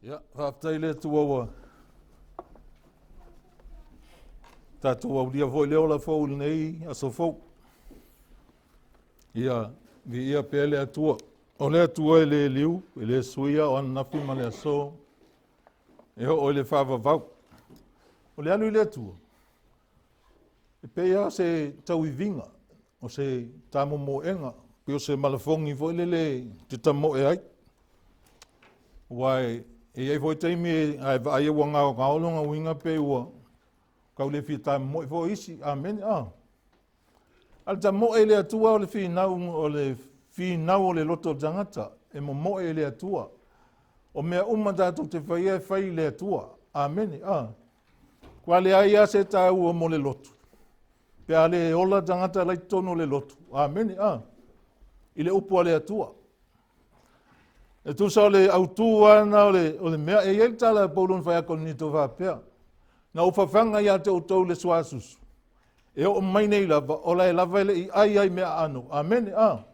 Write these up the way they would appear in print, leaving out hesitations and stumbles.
Ia, faafetai i le Atua ua tatou aulia foi le ola fou i lenei aso fou. Ia, viia pea le Atua. O le Atua e le liu, e le suia o ananafi ma le aso, e oo i le faavavau. O le alu i le Atua, e pei lava o se tauiviga, o se tamomoega, pei o se malafogi foi lele e te tamoe ai. Aua e i ai foi taimi a e vaai ai ua gaogao lona uiga pei ua tau le fia tamomoe foi isi. Amene. A o le tamoe i le Atua o le finau, o le finau o le loto o le tagata, e momoe i le Atua. O mea uma tatou te faia e fai i le Atua. Amene. A. Ua leai lava se taua mo le lotu pe a le ola tagata la i totonu o le lotu. Amene. A. I le upu a le Atua. E tusa o le autu lava lena o le mea. E i ai le tala a Paulo na fai ia Korinito faapea, na ou fafaga ia te outou le suasusu, e oo mai nei lava, o la e lava e le i ai ai mea aano. Amene. A.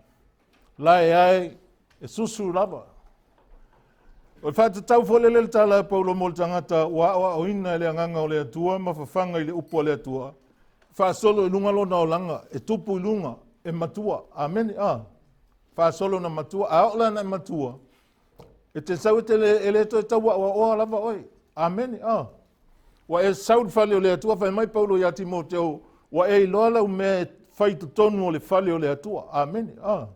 La e ae e susu lava. O le faatatau foi lele le tala a Paulo mo le tagata ua aoaoina e le agaga o le Atua ma fafaga i le upu a le Atua, faasolo i luga lona olaga, e tupu i luga, e matua. Amene. A. Faasolo na matua. A oo la na e matua, e te sau e te le, e le toe tau aoaoa lava oe. Amene. A. Ua e sau i le fale o le Atua, fai mai Paulo ia Timoteo, ua e iloa lau mea e fai i totonu o le fale o le Atua. Amene. A.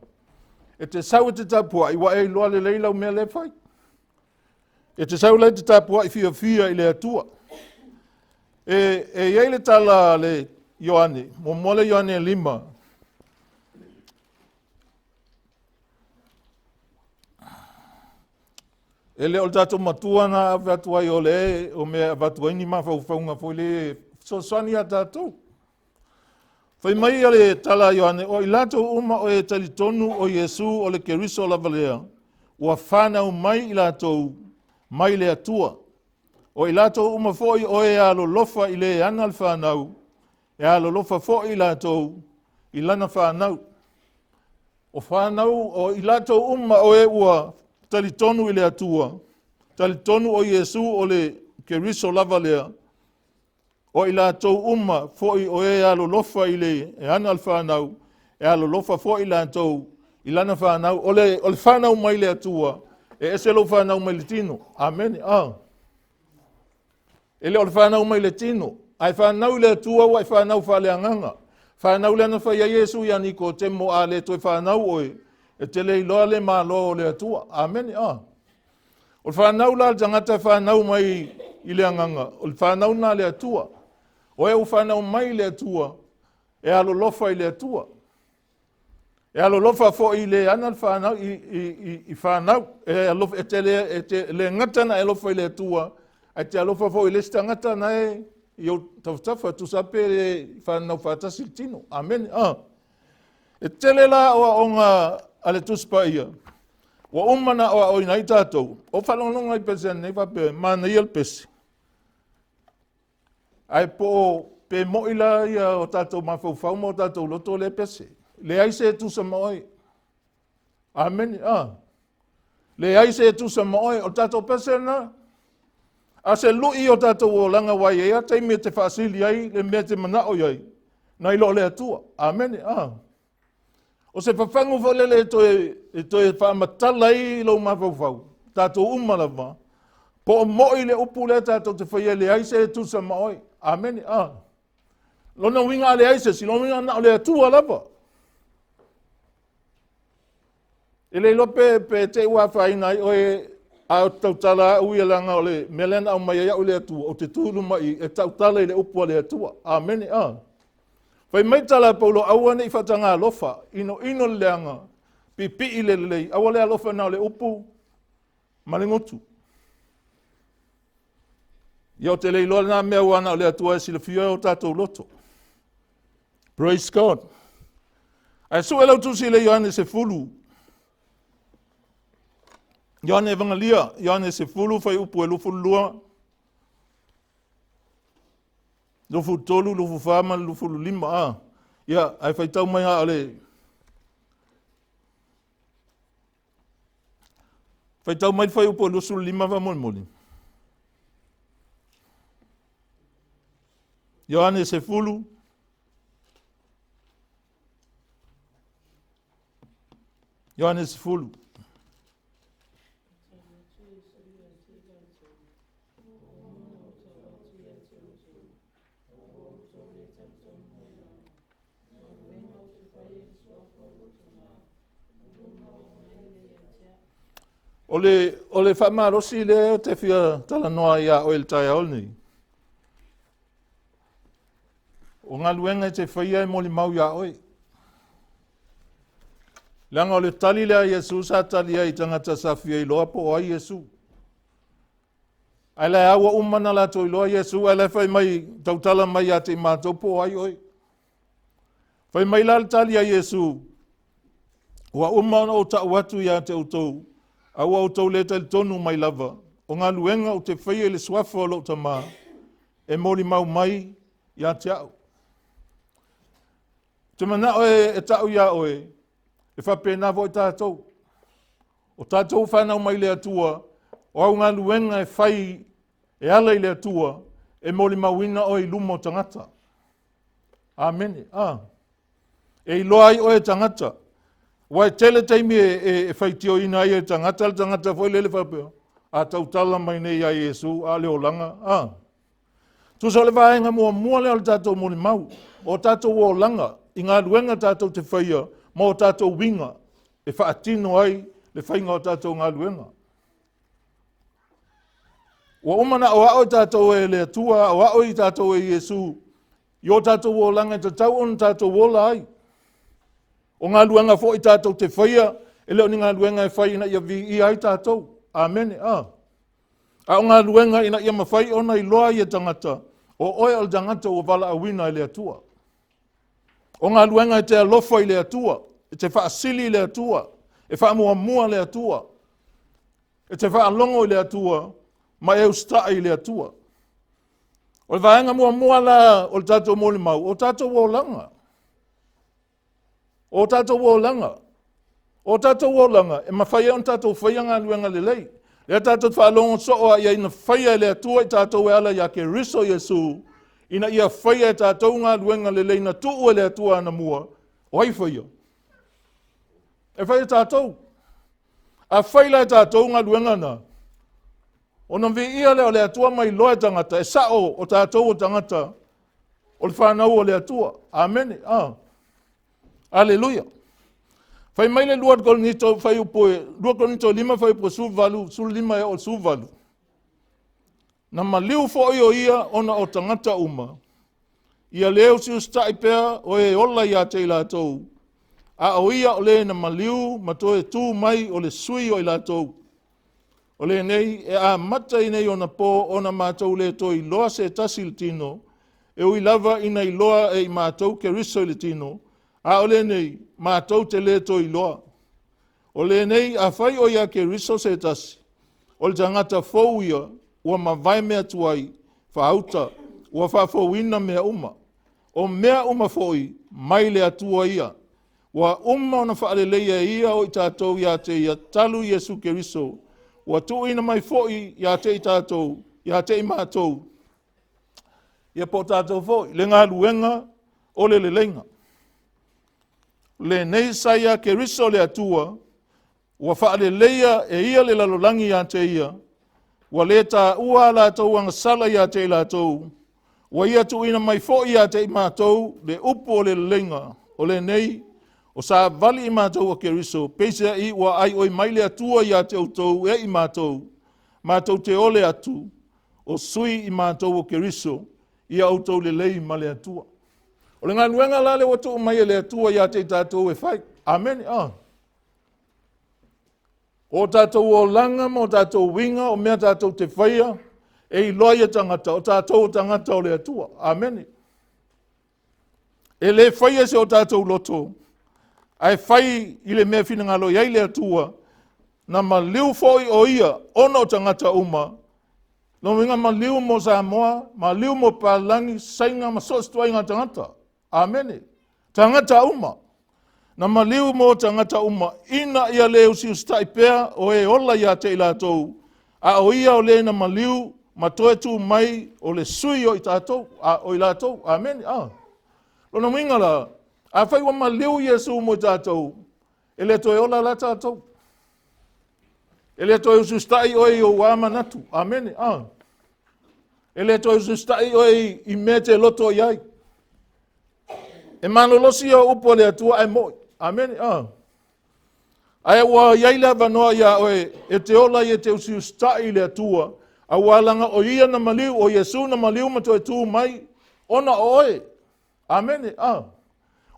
E te sau e te tapuai, ua e iloa lelei lau mea lea e fai. E te sau la e te tapuai fiafia i le Atua. E i ai le tala a le Ioane, muamua le Ioane 5, E le o le tatou matua na ave atu ai o le o mea e avatu ai ni mafaufauga foi le fesoasoani ia tatou. Fai mai ia le tala a Ioane, o i latou uma o e talitonu o Iesu o le Keriso lava lea, ua fanau mai i latou mai le Atua. O i latou uma foi o e alolofa i le ana le fanau, e alolofa foi i latou i lana fanau. O fanau, o i latou uma o e ua talitonu i le Atua, talitonu o Iesu o le Keriso lava lea, o i latou uma foi o e alolofa i le e ana le fanau, e alolofa foi i latou i lana fanau. O le fanau mai le Atua, e ese lou fanau mai le tino. Amene. Ah. E le o le fanau mai le tino, ae fanau i le Atua ua e fanau faaleagaga. Fanau lea na fai ai Iesu ia Nikotemo, a le toe fanau oe, e te le iloa le Malo o le Atua. Amene. Ah. O le fanau la le tagata e fanau mai i le agaga, o le fanau na le Atua. O e ua fanau mai i le Atua, e alolofa i le Atua. E alolofa foi i le ana le fanau, i fanau. E, alofa, e, te le, e te le gata na e alofa i le Atua, ae te alofa foi i le isi tagata na e i ou tafatafa, tusa pe le fanau faatasi le tino. Amene. Ah. E tele la aoaoga a le Tusi Paia, ua uma na aoaoina ai tatou. O faalogologo ai pese nei faapea, manaia le pese. Ae po o pe moi la ia o tatou mafaufau ma o tatou loto lea pese. Leai se tusa ma oe. Amene. Ah. Leai se tusa ma oe. O le tatou pese lena. A se lui o tatou olaga ua i ai a taimi e te faasili ai le mea e te manao i ai, nai lo le Atua. Amene. Ah. O se fafagu foi lele e toe faamatala ai lou mafaufau, tatou uma lava, po o moi le upu lea tatou te faia, leai se tusa ma oe. Amene. Ah. Lona uiga a leai se isi, lona uiga na o le Atua lava. E le iloa pe te i ua afaina ai oe a o te tautala au ia leaga o le mea lea na aumai ai au i le Atua, ou te tu i luma i e tautala i le upu a le Atua. Amene. A. Fai mai tala a Paulo, aua ne i faataga alofa, inoino le leaga, pipii le lelei, aua le alofa na o le upu ma le gutu. Ia ou te le iloa lena mea ua na o le Atua e silafia o tatou loto. Praise God. Ae sue lau tusi i le Ioane 10. Ioane Evangelia, Ioane 10, fai upu e 22, 23, 24 ma le 25. Ah. Ia, ae faitau mai a o le... Faitau mai le fuaiupu o le 25 faamolemole. Ioane 10, Ioane 10. O le, o le faamalosi lea ou te fia talanoa ai ia oe i le taeao lenei, o galuega e te faia e molimau ia oe. Leaga o le tali lea a Iesu sa tali ai i tagata sa fia iloa po o ai Iesu. Ae la e ua uma ona latou iloa Iesu, ae la e fai mai, tautala mai ia te i matou po o ai oe. Fai mai la le tali a Iesu, ua uma ona ou tau atu ia te outou, a ua outou le talitonu mai lava, o galuega ou te faia i le suafa o lou Tama, e molimau mai ia te au. Ou te manao e tau ia oe, e faapena foi tatou. O tatou fanau mai le Atua, o au galuega e fai e ala i le Atua, e molimauina oe i luma o tagata. Amene. Ah. E iloa ai oe e tagata. Ua e tele taimi e, e, e faitioina ai e tagata le tagata foi lele faapea, a tautala mai nei ia Iesu, a le olaga. Ah. Tusa o le vaega muamua lea o le tatou molimau, o tatou olaga i galuega tatou te faia ma o tatou uiga e faatino ai le faiga o tatou galuega. Ua uma ona aoao i tatou e le Atua, aoao i tatou e Iesu i o tatou olaga e tatau ona tatou ola ai. O galuega foi tatou te faia, e le o ni galuega e fai ina ia viia ai tatou. Amene. Ah. A o galuega ina ia mafai ona iloa ai e tagata, o oe o le tagata ua valaauina e le Atua. O galuega e te alofa i le Atua, e te faasili i le Atua, e faamuamua le Atua, e te faalogo i le Atua ma e usitai i le Atua. O le vaega muamua la o le tatou molimau, o tatou olaga. O tatou olaga. O tatou olaga e mafai ai ona tatou faia galuega lelei. Lea tatou te faalogo soo lava i ai na faia e le Atua i tatou e ala ia Keriso Iesu, ina ia faia e tatou galuega lelei na tuu e le Atua anamua. O ai faia? E faia e tatou. A fai la e tatou galuega na, ona viia lea o le Atua ma iloa e tagata, e sao o tatou o tagata o le fanau o le Atua. Amene. Ah. Aleluia. Fai mai le 2 Korinito fuaiupu 2 Korinito 5 fuaiupu 18, 15 e oo i le 18. Na maliu foi o ia ona o tagata uma, ia le usiusitai pea o e ola ia te i latou, a o ia o le na maliu ma toe tu mai o le sui o i latou. O lenei e amata i nei ona po ona matou le toe iloa se tasi i le tino, e ui lava ina iloa e i matou Keriso i le tino, a o lenei matou te le toe iloa. O lenei, afai o ia Keriso se tasi, o le tagata fou ia, ua mavae mea tuai, faauta, ua faafouina mea uma. O mea uma foi, mai le Atua ia, ua uma ona faaleleia e ia o i tatou ia te ia talu Iesu Keriso, ua tuuina mai foi ia te i tatou, ia te i matou, ia po o tatou foi, le galuega o le leleiga. Lenei sa ia Keriso le Atua, ua faaleleia e ia le lalolagi ia te ia, ua le taua a latou agasala ia te i latou, ua ia tuuina mai foi ia te i matou le upu o le leleiga, o lenei, o savali i matou a Keriso, peiseai ua aioi mai le Atua ia te outou e i matou, matou te ole atu, o sui i matou o Keriso, ia outou lelei ma le Atua. O le galuega la lea ua tuu mai e le Atua ia te i tatou e fai. Amene. Ah. O tatou olaga ma o tatou uiga o mea tatou te faia, e iloa ia tagata, o tatou o tagata o le Atua. Amene. E le faia se o tatou loto, ae fai i le mea finagalo i ai le Atua, na maliu foi o ia ona o tagata uma, lona uiga maliu mo Samoa, maliu mo Palagi, Saina ma so o se ituaiga tagata. Amene. Tagata uma. Na maliu mo tagata uma, ina ia le usiusitai pea o e ola ia te i latou, a o ia o le na maliu ma toe tu mai o le sui o i tatou, a, o i latou. Amene. A. Lona uiga la, afai ua maliu Iesu mo i tatou, e le toe ola la tatou. E le toe usiusitai oe i ou a manatu. Amene. A. E le toe usiusitai oe i mea te loto i ai. E malolosi o upu a le Atua ae mo'i. Amene. A. Ae ua i ai le avanoa iā oe e te ola ai e te usiusitai i le Atua, auā laga o ia na maliu, o Iesu na maliu ma toe tu mai ona o oe. Amene. A.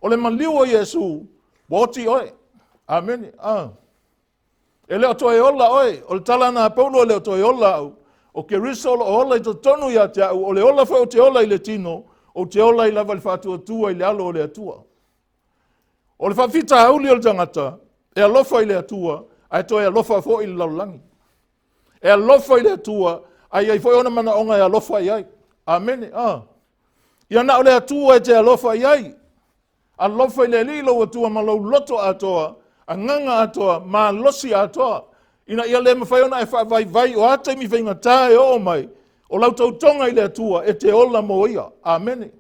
O le maliu o Iesu, ua oti oe. Amene. A. E le o toe ola oe. O le tala na a Paulo e le o toe ola au. O Keriso o lo o ola i totonu ia te au, o le ola foi ou te ola i le tino, ou te ola ai lava i le faatuatua i le alo o le Atua. O le faafitauli o le tagata, e alofa i le Atua, ae toe alofa foi i le lalolagi. E alofa i le Atua, ae i ai foi ona manaoga e alofa i ai. Amene. A. Ia na o le Atua e te alofa i ai. Alofa i le Alii lou Atua ma lou loto atoa, agaga atoa, malosi atoa, ina ia le mafai ona e faavaivai o a taimi faigata e oo mai, o lau tautoga i le Atua e te ola mo ia. Amene.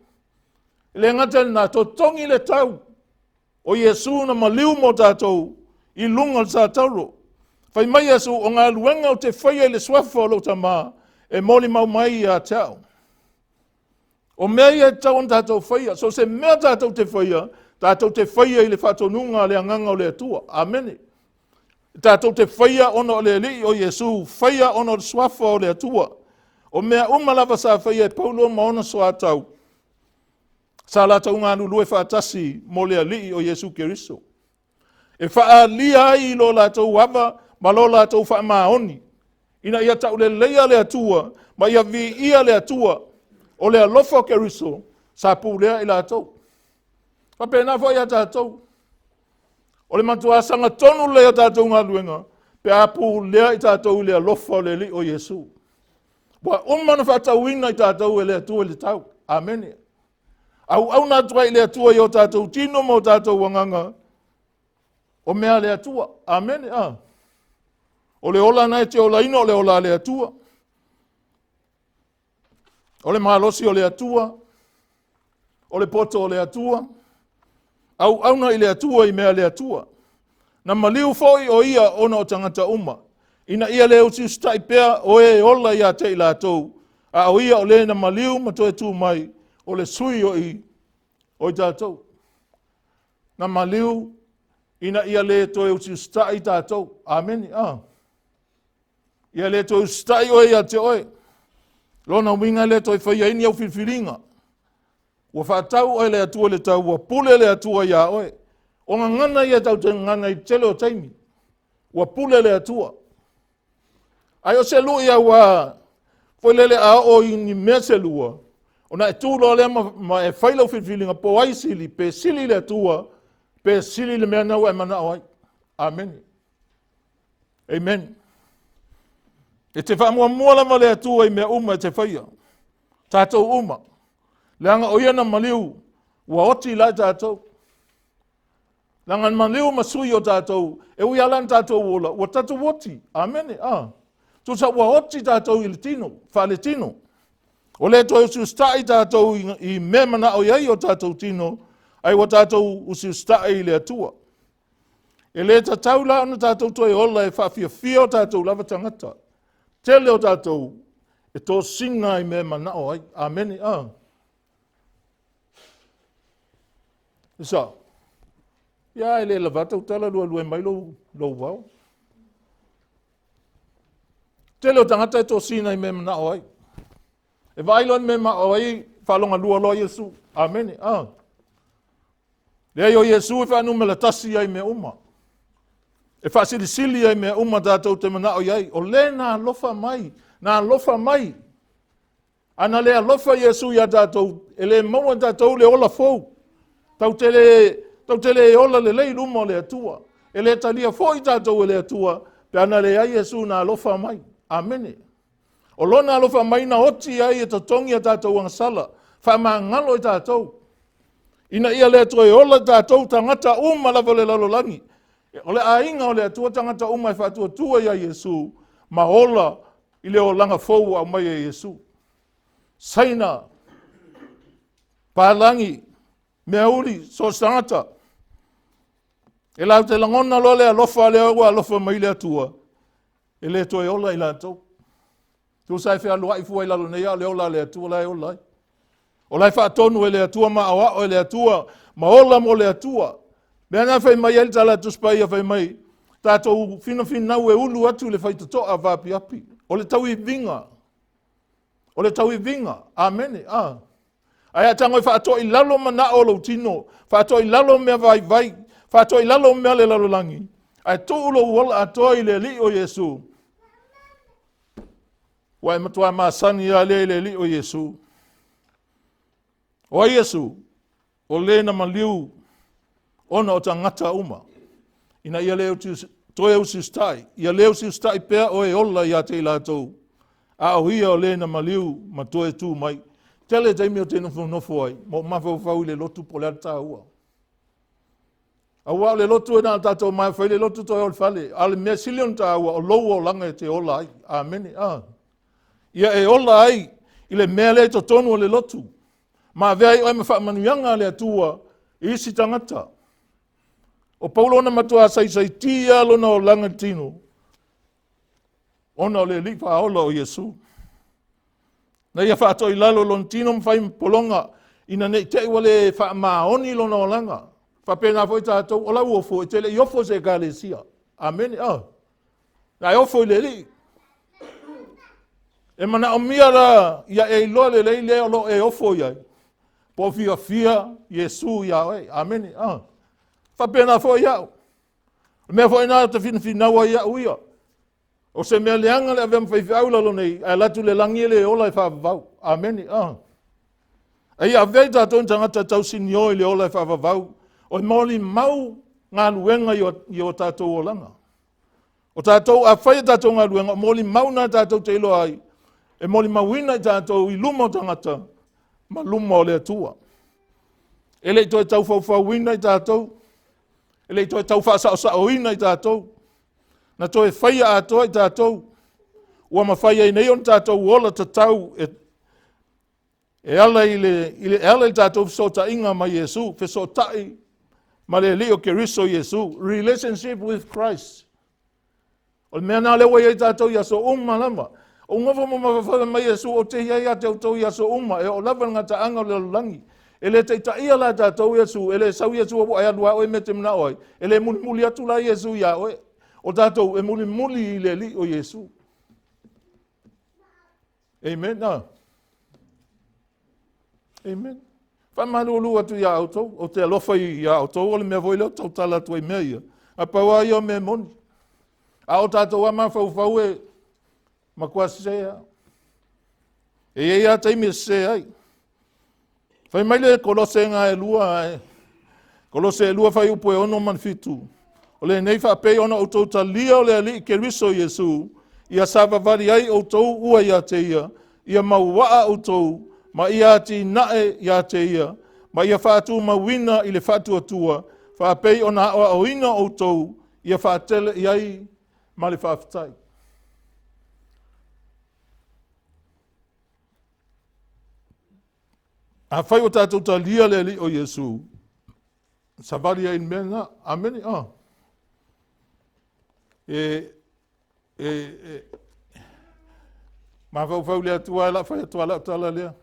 E le gata i lena, totogi le tau o Iesu na maliu mo tatou i luga o le satauro. Fai mai Iesu, o galuega ou te faia i le suafa o lou Tama, e molimau mai ia te au. O mea ia e tatau ona tatou faia. So o se mea tatou te faia, tatou te faia i le faatonuga a le Agaga o le Atua. Amene. Tatou te faia ona o le Alii o Iesu, faia ona o le suafa o le Atua. O mea uma lava sa faia e Paulo ma ona soatau, sa latou galulue faatasi mo le Alii o Iesu Keriso, e faaalia ai i lo latou ava ma lo latou faamaoni, ina ia tauleleia le Atua ma ia viia le Atua. O le alofa o Keriso sa pulea i latou. Faapena foi ia tatou. O le matua sagatonu lelei o tatou galuega pe a pulea i tatou i le alofa o le Alii o Iesu. Ua uma ona faatauina i tatou e le Atua i le tau. Amene. Auauna atu ai i le Atua i o tatou tino ma o tatou agaga, o mea a le Atua. Amene. A. O le ola na e te olaina o le ola a le Atua. O le malosi o le Atua, o le poto o le Atua, auauna i le Atua i mea a le Atua. Na maliu foi o ia ona o tagata uma, ina ia le usiusitai pea o e ola ia te i latou, a o ia o le na maliu ma toe tu mai, o le sui o i, o i tatou. Na maliu ina ia le toe usiusitai tatou. Amene. Ah. Ia le toe usitai oe ia te oe. Lona uiga e le toe faia ai ni au filifiliga. Ua faatau oe le Atua i le tau, ua pule le Atua iā oe. O gagana ia tatou te gagana i le tele o taimi. Ua pule le Atua. Ae o se lui auā, foi lele a oo i ni mea se lua, ona e tu loa lea ma, ma e fai lau filifiliga po o ai sili, pe sili le Atua, pe sili le mea na ua e manao ai. Amene. Amen. E te faamuamua lava le Atua i mea uma e te faia. Tatou uma. Leaga o ia na maliu, ua oti la i tatou. Leaga na maliu ma sui o tatou, e ui lava la na tatou ola, ua tatou oti. Amene. Ah. Tusa ua oti tatou i le tino, faaletino. O le toe usiusitai tatou i, i mea manao i ai o tatou tino, ai ua tatou usiusitai i le Atua. E le tatau la ona tatou toe ola e faafiafia o tatou lava tagata. Tele o tatou e tosina i mea e manao ai. Amene. A. Isa. Ia e le lava tau tala luelue mai lou, lou vao. Tele o tagata e tosina i mea e manao ai. E vaai loa i le mea e manao ai, faalogalua loa Iesu. Amene. A. Leai, o Iesu e faanumera tasi ai mea uma. E faasilisili ai mea uma tatou te manao i ai. O le na alofa mai, na alofa mai. A na le alofa Iesu iā tatou, e le maua e tatou le ola fou. Tatou te le, tatou te le ola lelei i luma o le Atua. E le talia foi tatou e le Atua, pe a na leai Iesu na alofa mai. Amene. O lona alofa mai na oti ai e totogi a tatou agasala, faamagalo i tatou. Ina ia le toe ola tatou tagata uma lava o le lalolagi. O le aiga o le Atua tagata uma e faatuatua ia Iesu ma ola i le olaga fou ua aumai e Iesu. Saina, palagi, meauli, so o se tagata. E latou te lagona loa le alofa lea ua alofa mai le Atua, e le toe ola i latou. Tusa e fealuai fua i lalo nei, a o le ola a le Atua la e ola ai. O la e faatonu e le Atua ma aoao e le Atua ma ola mo le Atua. Mea na fai mai ai le tala a Tusi Paia fai mai, tatou finafinau e ulu atu i le faitotoa vaapiapi. O le tauiviga. O le tauiviga. Amene. Ah. Ae a tago e faatoilalo manao o lou tino, faatoilalo mea vaivai, faatoilalo mea le lalolagi, ae tuu lou ola atoa i le Alii o Iesu. Ua e matua masani lava lea i le Alii o Iesu. O ai Iesu? O le na maliu ona o tagata uma, ina ia le toe usiusitai, ia le usiusitai pea o e ola ia te i latou, a o ia o le na maliu ma toe tu mai. Tele taimi o te nofonofo ai, ma ou mafaufau i le lotu po o le a le taua. Aua o le lotu e na o tatou mai fai le lotu toe o le fale, a o le mea sili ona taua o lou olaga e te ola ai. Amene. Ah. Ia e ola ai i le mea lea i totonu o le lotu. Ma avea ai oe ma faamanuiaga a le Atua i isi tagata. O Paulo na matua saisaitia lona olaga i le tino, ona o le Alii Faaola o Iesu. Na ia faatoilalo lona tino ma fai pologa, ina ne i te i ua le faamaoni lona olaga. Faapena foi tatou, o lau ofo e te le i ofo i se ekalesia. Amene. Ah. Na e ofo i le Alii. E manaomia la ia e iloa lelei lea o lo o e ofo i ai, po o fiafia Iesu iā oe. Amene. Ah. Faapena foi au. O le mea foi lena ou te finafinau ai au ia. O se mea leaga le avea ma faifeau i lalo nei, ae alu atu i le lagi e le ola e faavavau. Amene. Ah. A ia avea i tatou ni tagata tausinio i le ola e faavavau, o e molimau galuega i o tatou olaga. O tatou, a fai a tatou galuega, o molimau na tatou te iloa ai, e molimauina i tatou i luma o tagata ma luma o le Atua. E le i toe taufaufauina i tatou, e le i toe tau faasaosaoina i tatou, na toe faia atoa i tatou, ua mafai ai nei ona tatou ola tatau e, e ala i le, i le, e ala i le tatou fesootaiga ma Iesu, fesootai ma le Alii o Keriso Iesu, relationship with Christ. O le mea lena lea ua i ai tatou i aso uma lava. O nofo ma mafaufau mai Iesu, ou te i ai ia te outou i aso uma, e oo lava i le gataaga o le lalolagi. E le taitaia la tatou Iesu, e le sau Iesu ua e alu lava oe i mea e te manao ai. E le mulimuli atu la Iesu iā oe. O tatou e mulimuli i le Alii o Iesu. Amen. Ah. Amen. Faamalulu atu iā outou, ou te alofa iā outou, o le mea foi lea ou tautala atu ai mea ia. A pau lava ia o mea moni. A o tatou lava mafaufau e matua sese lava. E i ai lava taimi e sese ai. Fai mai le Kolosega e 2, e, Kolose e 2 fuaiupu e 6 ma le 7. O lenei faapei ona outou talia o le Alii Keriso Iesu, ia savavali ai outou ua ia te ia, ia mauaa outou, ma ia atinae ia te ia, ma ia faatumauina i le faatuatua, faapei ona aoaoina outou, ia faatele i ai ma le faafetai. Afai ua tatou talia le Alii o Iesu, savali ai i le mea lena. Amene. Ah. E, e, e, mafaufau le Atua e la fai atu lau tala lea.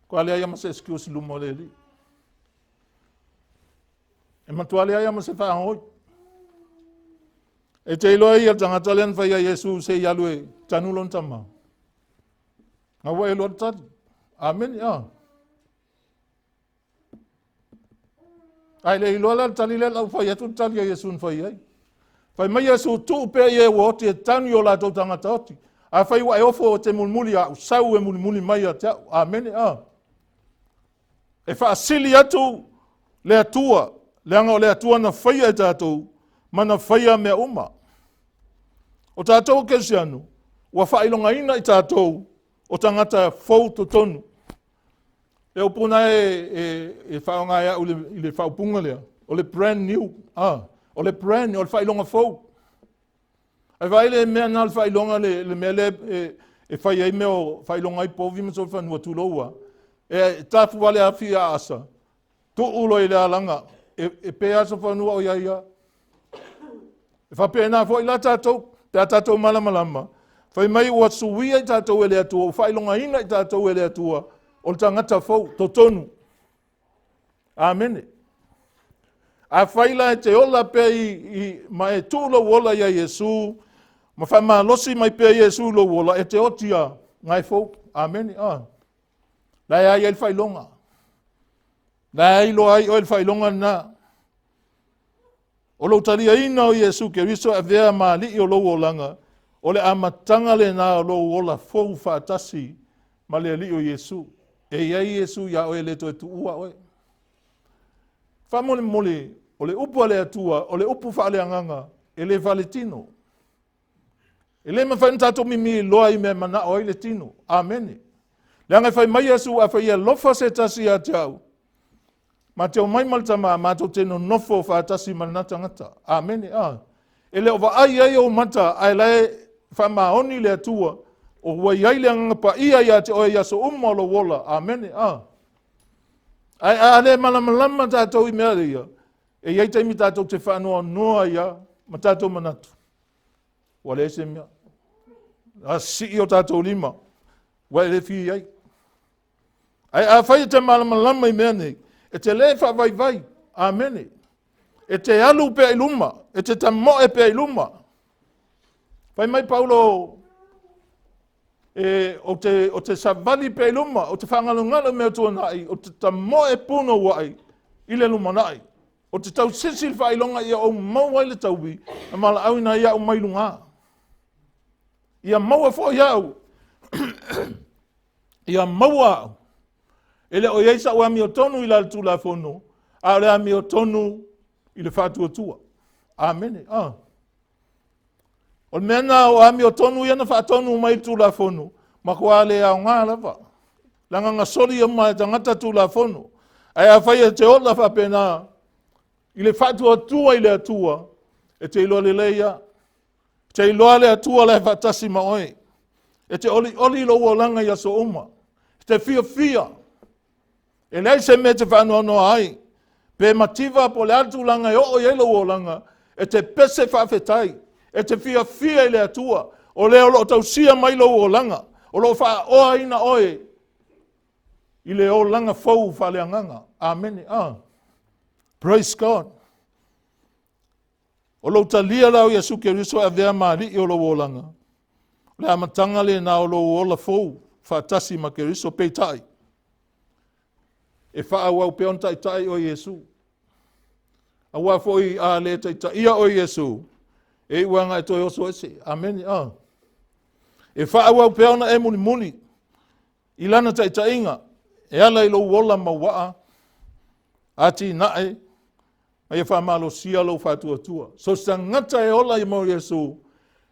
Kua leai ma se excuse luma o le Alii. E matua leai ma se faagoi. E te iloa ia le tagata lea na fai ai Iesu se i alu e tanu lona tama. Nga ua e lua tali. Amene. Ah. Ai le iloa la le tali lea lau fai atu le tali a Iesu na fai ai. Fai mai Iesu, tuu pea ia ua oti e tanu i o latou tagata oti. A fai ua e ofo o te mulimuli au, sau e mulimuli mai ia te au. Amene. Ah. E faasili atu le Atua, leaga o le Atua na faia e tatou, ma na faia mea uma. O tatou o Kerisiano, ua faailogaina i tatou o tagata fou totonu. Le upu na e faaaoga e au i le faaupuga lea, o le brand new. Ah, o le brand, o le faailoga fou. Ae vaai le mea na o le faailoga le mea lea e fai ai mea o faailoga ai povi ma solofanua tulou lava. E tafu vale afi aasa, tuu loa i le alaga, e pe lava solofanua o i ai lava. E faapena foi la tatou, pe a tatou malamalama, fai mai ua suia i tatou e le Atua, ua faailogaina i tatou e le Atua, o le tagata fou, totonu. Amene. Afai la e te ola pea ma e tuu lou ola ia Iesu, ma faamalosi mai pea Iesu lou ola, e te oti lava, na e fou. Amene. Ah. La e ai ai le faailoga. La e iloa ai oe le faailoga lena. O lou taliaina o Iesu Keriso e avea ma alii o lou olaga, o le amataga lena o lou ola fou faatasi ma le Alii o Iesu. E i ai Iesu iā oe e le toe tuua oe. Faamolemole, o le upu a le Atua, o le upu faaleagaga, e le faaletino. E le mafai ona tatou mimiloa i mea e manao ai le tino. Amene. Leaga e fai mai Iesu, afai e alofa se tasi ia te au, ma te omai ma le Tama, matou te nonofo faatasi ma lena tagata. Amene. Ah. E le o vaai ai ou mata, ae la e faamaoni le Atua, o ua i ai le agaga paia ia te oe i aso uma o lou ola. Amene. Ah. Ae a le malamalama tatou i mea ia, e i ai taimi tatou te faanoanoa ai lava ma tatou manatu, ua leai se mea. A sii o tatou lima, ua e le fia i ai. Ae afai e te malamalama i mea nei, e te le faavaivai. Amene. E te alu pea i luma, e te tamoe pea i luma. Fai mai Paulo, e, ou te savali pea i luma, ou te faagalogalo i mea tuanai, ou te tamoe punouai i le lumanai. Ou te tausisi i le faailoga ia ou maua ai le taui na valaauina ai au mai luga. Ia maua foi au, ia maua au. E le o i ai sau amiotonu i la le Tulafono, a o le amiotonu i le faatuatua. Amene. Ah. O le mea lena o amiotonu ia na faatonu mai i le Tulafono, matua le aoga lava. Leaga na soli uma e tagata Tulafono. Ae afai e te ola faapena i le faatuatua i le Atua, e te iloa lelei lava. E te iloa le Atua la e faatasi ma oe. E te olioli lou olaga i aso uma. E te fiafia. E leai se mea e te faanoanoa ai. Pe mativa po o le a le tulaga e oo i ai lou olaga, e te pese faafetai, e te fiafia i le Atua, o lea o lo o tausia mai lou olaga, o lo o faaoaina oe i le olaga fou faaleagaga. Amene. Ah. Praise God. O lou talia la o Iesu Keriso e avea ma alii o lou olaga, o le amataga lena o lou ola fou faatasi ma Keriso, peitai, e faaauau pea ona taitai oe Iesu. Aua foi a le taitaia oe Iesu, e iu lava e toe oso ese. Amene. Ah. E faaauau pea ona e mulimuli i lana taitaiga e ala i lou ola mauaa, atinae, ma ia faamalosia lou faatuatua. So se tagata e ola i mo Iesu,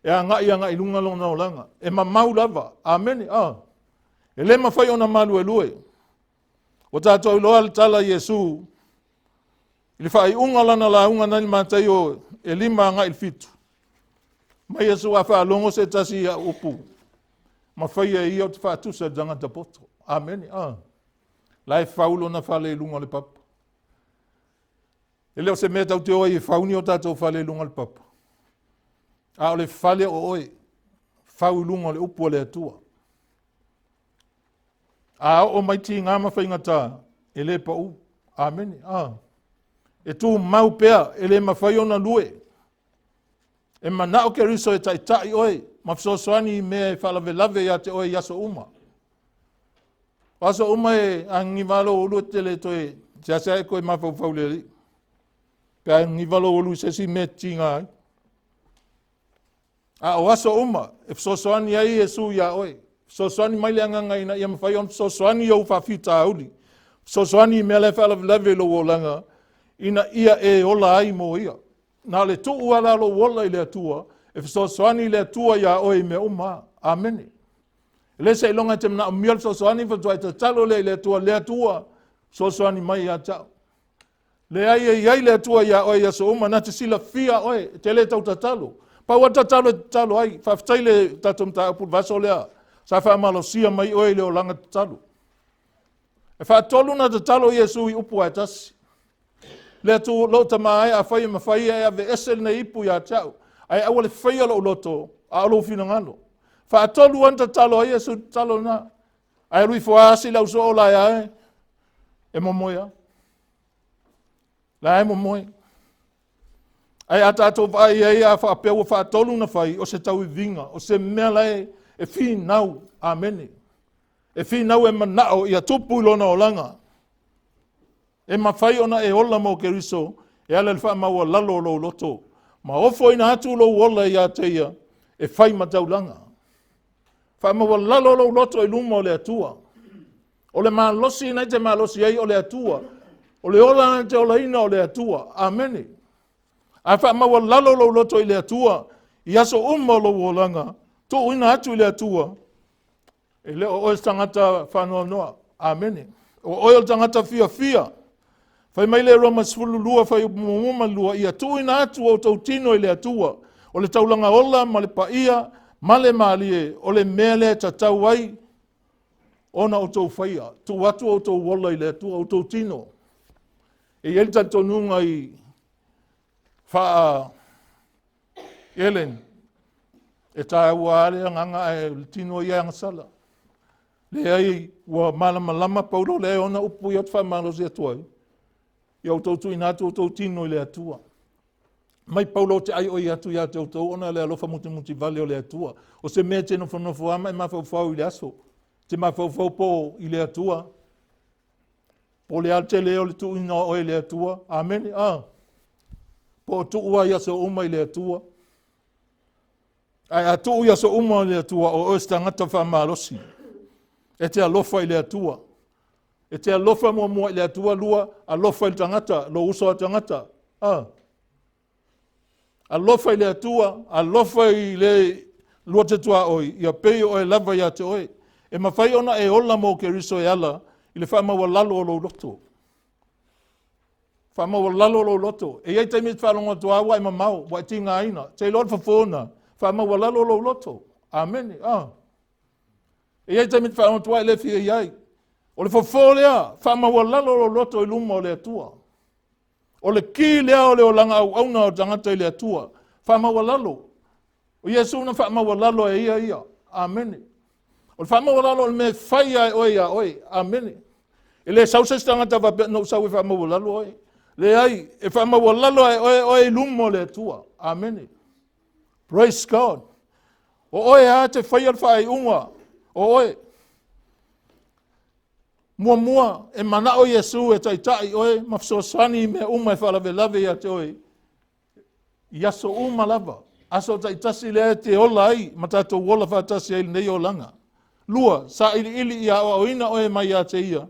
e agai agai i luga lona olaga, e mamau lava. Amene. Ah. E le mafai ona maluelue. Ua tatou iloa le tala a Iesu i le faaiuga o lana lauga nai le Mataio e 5 agai i le 7. Mai Iesu a faalogo se tasi i au upu, ma faia e ia ou te faatusa i le tagata poto. Amene. Ah. La e fau lona fale i luga o le papa. E le o se mea tau te o ai e fau ni o tatou fale i luga o le papa. A o le fale o oe, fau i luga o le upu a le Atua. A oo mai tiga ma faigata, e le pau. Amene. Ah. E tumau pea, e le mafai ona lue. E manao Keriso e taitai oe ma fesoasoani i mea e faalavelave ia te oe i aso uma. O aso uma e agigiva lou ulu e te le toe seasea e toe mafaufau le Alii. Pe agigiva lou ulu i se isi mea e tiga ai. A o aso uma e fesoasoani ai Iesu iā oe. Fesoasoani mai le agaga ina ia mafai ona fesoasoani i ou faafitauli. Fesoasoani i mea la e faalavelave i lou olaga ina ia e ola ai mo ia. Na o le tuu lava la lou ola i le Atua, e fesoasoani le Atua iā oe i mea uma. Amene. E le seiloga e te manaomia le fesoasoani faatoa e tatalo lea i le Atua, le Atua, fesoasoani mai ia te au. Leai, e i ai le Atua ia oe i aso uma, na te silafia oe, e te le tau tatalo. Pau lava le tatalo e tatalo ai, faafetai le tatou mataupu i le vaiaso lea, sa faamalosia mai oe i le olaga tatalo. E faatolu na tatalo Iesu i upu lava e tasi. Le Atua, lou Tama e, afai e mafai e aveese lenei ipu ia te au, ae aua le faia lou loto, a o lou finagalo. Faatolu lava na tatalo ai Iesu i le tatalo lena. Ae alu ifo lava asi le ausoo la e e momoe lava. La e momoe. Ae a tatou vaai ai a faapea ua faatolu na fai, o se tauiviga, o se mea la e finau. Amene. E finau e manao ia tupu i lona olaga. E mafai ona e ola mo Keriso e ala i le faamaualalo o lou loto, ma ofoina atu lou ola ia te ia e fai ma taulaga. Faamaualalo lou loto i luma o le Atua. O le malosi na e te malosi ai o le Atua. O le ola na e te olaina o le Atua. Amene. A faamaualalo lou loto i le Atua i aso uma o lou olaga, tuuina atu i le Atua, e le o oe se tagata faanoanoa. Amene. O oe o le tagata fiafia. Fai mai le Roma 12, fuaiupu muamua ma le lua, ia tuuina atu outou tino i le Atua, o le taulaga ola ma le paia ma le malie, o le mea lea e tatau ai ona outou faia. Tuu atu outou ola i le Atua, outou tino. E i ai le talitonuga i faa Ellen, e taua lava le agaga ae o le tino ia e agasala. Leai, ua malamalama Paulo, leai ona upu ia ou te faamalosi atu ai, ia outou tuuina atu outou tino i le Atua. Mai Paulo ou te aioi atu ia te outou ona le alofa mutimuti vale o le Atua. O se mea e te nofonofo lava ma e mafaufau i le aso, te mafaufau po i le Atua, po o le a le tele o le tuuina o oe i le Atua. Amene. Ah. Po o tuu ai aso uma i le Atua. Ae a tuu i aso uma i le Atua, o oe se tagata faamalosi. E te alofa i le Atua. E te alofa muamua i le Atua, lua, alofa i le tagata, lou uso a tagata. Ah. Alofa i le Atua, alofa i le lua te tuaoi, ia pei o oe lava ia te oe. E mafai ona e ola mo Keriso e ala i le faamaualalo o lou loto. Faamaualalo lou loto. E i ai taimi e te faalogo atu lava ua e mamao, ua e tigaina. Te iloa le fofo na, faamaualalo lou loto. Amene. Ah. E i ai taimi e te faalogo atu lava e le fia i ai. O le fofo lea, faamaualalo lou loto i luma o le Atua. O le ki lea o le olaga auauna o tagata i le Atua. Faamaualalo. O Iesu na faamaualalo e ia ia. Amene. O le faamaualalo o le mea e fai lava e oe ia oe. Amene. E le sau se isi tagata faapea, na ou sau e faamaualalo oe. Leai, e faamaualalo lava e oe oe i luma o le Atua. Amene. Praise God. O oe lava e te faia le faaiuga. O oe. Muamua, e manao Iesu e taitai oe ma fesoasoani i mea uma e faalavelave ia te oe i aso uma lava, aso taitasi lea e te ola ai ma tatou ola faatasi ai i lenei olaga. Lua, sailiili ia aoaoina oe mai ia te ia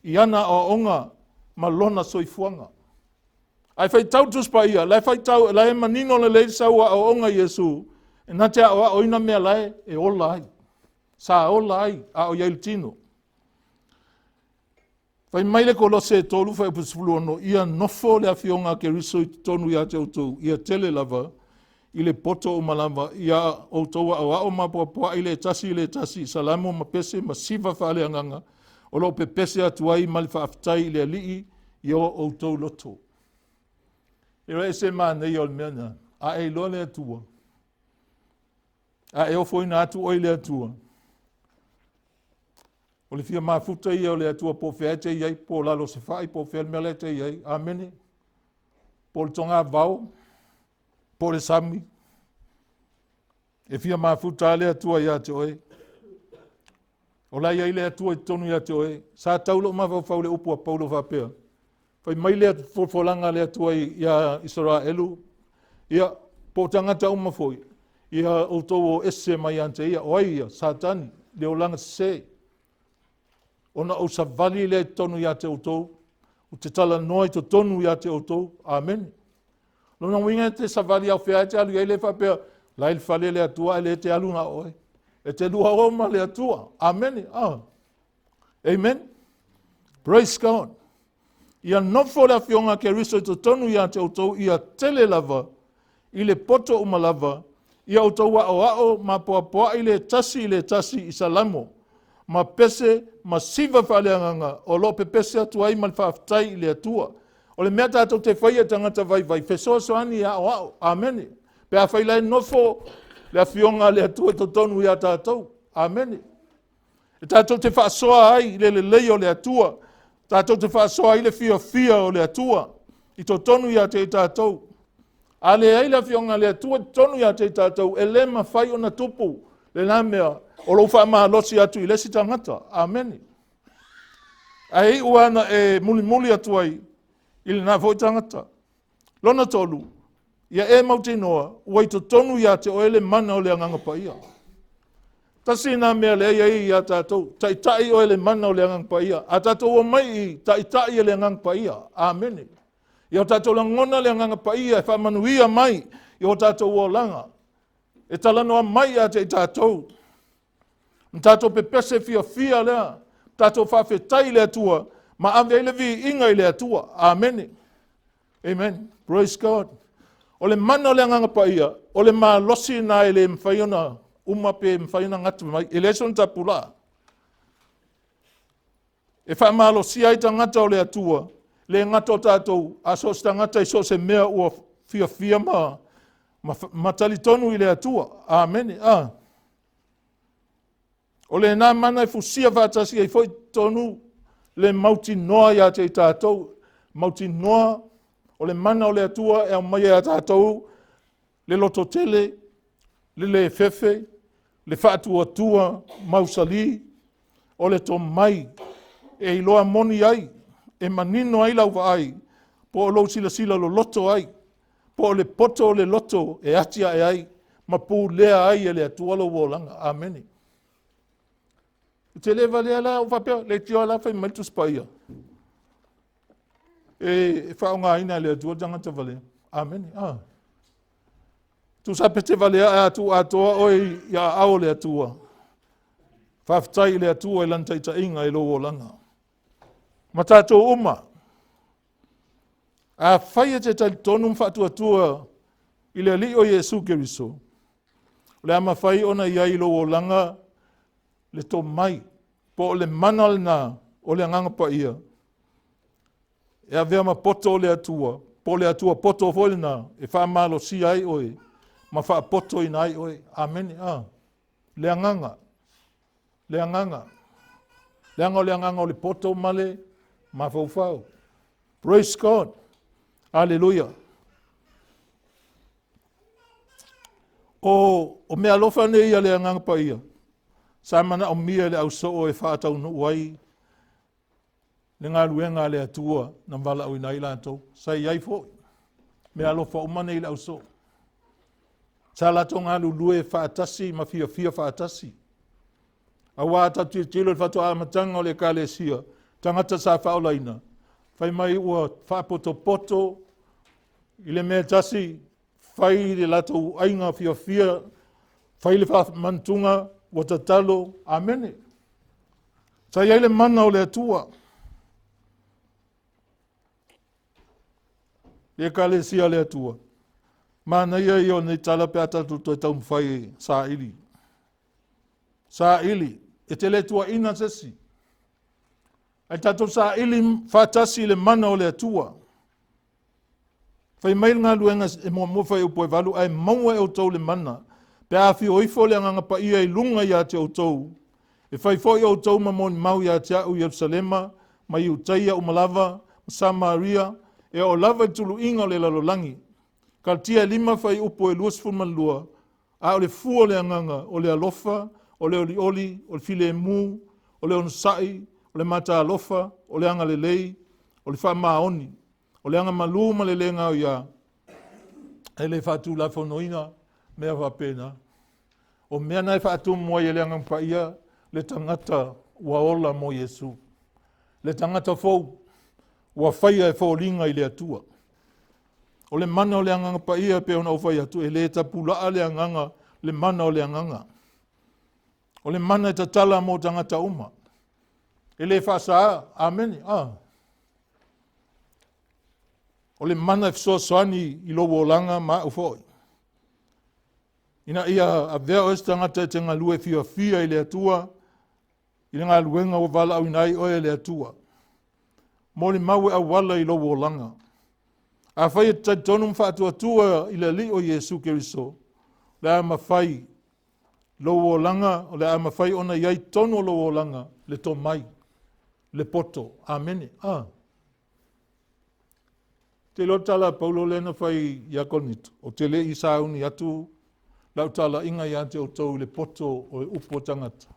i ana aoaoga ma lona soifuaga. Ae faitau le Tusi Paia, la e faitau, la e manino lelei le sau aoaoga i Iesu, e na te aoaoina mea la e ola ai. Sa ola ai a o i ai le tino. Fai mai le Kolose 3 fuaiupu 16, ia nofo le afioga a Keriso i totonu ia te outou, ia tele lava i le poto uma lava, ia outou aoao ma apoapoai le tasi i le tasi i salamo ma pese ma siva faaleagaga, o lo o pepese atu ai ma le faafetai i le Alii i o outou loto. E iloa ese manaia o le mea lena, a e iloa le Atua, a e ofoina atu oe i le Atua, o le fia mafuta ia o le Atua po o fea e te i ai, po o lalo o se fai, po o fea le mea la e te i ai. Amene. Po o le togavao, po o le sami. E fia mafuta lava le Atua ia te oe. O la e i ai le Atua i totonu ia te oe. Sa tau lou mafaufau i le upu a Paulo faapea, fai mai le folafolaga a le Atua ia Isaraelu, ia, po o tagata uma foi, ia outou o ese mai ia te ia. O ai ia? Satani, le olaga sese. Ona ou savali lea i totonu ia te outou, ou te talanoa i totonu ia te outou. Amene. Lona uiga e te savali ao fea e te alu i ai le faapea, la i le fale le Atua ae le te alu na o oe. E te lua o ma le Atua. Amene. Ah. Amen. Praise God. Ia nofo le afioga a Keriso i totonu ia te outou ia tele lava i le poto uma lava, ia outou aʻoaʻo ma poapoaʻi le tasi i le tasi i Salamo, ma pese ma siva faaleagaga o lo o pepese atu ai ma le faafetai i le Atua. O le mea tatou te faia e tagata vaivai, fesoasoani e aʻoaʻo. Amene. Pe afai la e nofo le afioga a le Atua i totonu ia tatou. Amene. E tatou te faasoa ai i le lelei o le Atua, tatou te faasoa ai le fiafia o le Atua i totonu ia te i tatou. A leai le afioga a le Atua i totonu ia te i tatou, e le mafai ona tupu lena mea o lou faamalosi atu i le isi tagata. Amene. Ae iu lava na e mulimuli atu ai i lena foi tagata. Lona tolu, ia e mautinoa ua i totonu ia te oe le mana o le Agaga Paia. Tasi lena mea lea e i ai ia tatou, taitai oe le mana o le Agaga Paia. A tatou omai i taitai e le Agaga Paia. Amene. Ia o tatou lagona le Agaga Paia e faamanuia mai i o tatou olaga. E talanoa mai ia te i tatou. Ma tatou pepese fiafia lea. Tatou faafetai i le Atua ma ave ai le viiga i le Atua. Amene. Amen. Praise God. O le mana o le Agaga Paia, o le malosi lena e le mafai ona uma pe mafai ona gata mai. E leai sona tapulaa. E faamalosia ai tagata o le Atua, le gata o tatou, a so o se tagata i so o se mea ua fiafia ma talitonu i le Atua. Amene. Ah. O lena mana e fusia faatasi ai foi tonu le mautinoa ia te i tatou. Mautinoa o le mana o le Atua e aumai ia tatou le lototele, le le fefe, le faatuatua mausali, o le tomai e iloa moni ai, e manino ai lau vaai, po o lou silasila loloto ai, po o le poto o le loto e atiae ai ma pulea ai e le Atua lou olaga. Amene. E te le valea la o faapea, leitioa la fai mai le Tusi Paia. E faaaogaina e le Atua le tagata valea. Amene. Ah. Tusa pe te valea ae a tuu atoa oe i aao o le Atua. Faafetai i le Atua i lana taitaiga i lou olaga. Ma tatou uma. Afai e te talitonu ma faatuatua i le Alii o Iesu Keriso, o le a mafai ona i ai i lou olaga le tomai, po o le mana lena o le Agaga Paia, e avea ma poto o le Atua, po o le Atua poto foi lena, e faamalosia ai oe ma faapotoina ai oe. Amene. Ah. Le agaga. Le agaga. Leaga o le agaga o le poto ma le mafaufau. Praise God. Aleluia. O mea alofa nei a le Agaga Paia, sa manaomia e le ausoo e faataunuu ai le galuega a le Atua na valaauina ai latou. Sa i ai foi mea alofa uma nei i le ausoo. Sa latou galulue faatasi ma fiafia faatasi. Aua a tatou tilotilo i le faatoa amataga o le Ekalesia, tagata sa faaolaina, fai mai ua faapotopoto i le mea tasi, fai le latou aiga fiafia, fai le faamantuga, ua tatalo, amene. Sa i ai le mana o le Atua. Le Ekalesia a le Atua. Manaia ia o nei tala pe a tatou toe taumafai e saili. Saili, e te le tuuaina se isi. Ae tatou saili faatasi i le mana o le Atua. Fai mai le galuega e muamua fuaiupu e 8, ae maua e outou le mana, pe a afio ifo le Agaga Paia i luga ia te outou, e fai foi outou ma molimau ia te a'u i Ierusalema, ma Iutaia uma lava, ma Samaria, e oo lava i le tuluiga o le lalolagi. Kalatia e 5 fuaiupu e 22, a o le fua o le Agaga, o le alofa, o le olioli, o le filemu, o le onosai, o le mataalofa, o le agalelei, o le faamaoni, o le agamalu ma le le gaoiā, e le faatulafonoina mea faapena. O mea na e faatumu ai e le Agaga Paia le tagata ua ola mo Iesu, le tagata fou ua faia e foliga i le Atua. O le mana o le Agaga Paia e pei ona ou fai atu, e le tapulaa le agaga, le mana o le agaga. O le mana e tatala mo tagata uma. E le faasaā. Amene. Ah. O le mana e fesoasoani i lou olaga ma au foi. Ina ia avea oe se tagata e te galue fiafia i le Atua, i le galuega ua valaauina ai oe e le Atua. Molimau e auala i lou olaga. Afai e te talitonu ma faatuatua i le Alii o Iesu Keriso, o le a mafai lou olaga, o le a mafai ona i ai tonu o lou olaga le tomai, le poto. Amene. Ah. Te iloa le tala a Paulo lea na fai ia Korinito, ou te le i sauni atu lau talaiga ia te outou i le poto o le upu o tagata,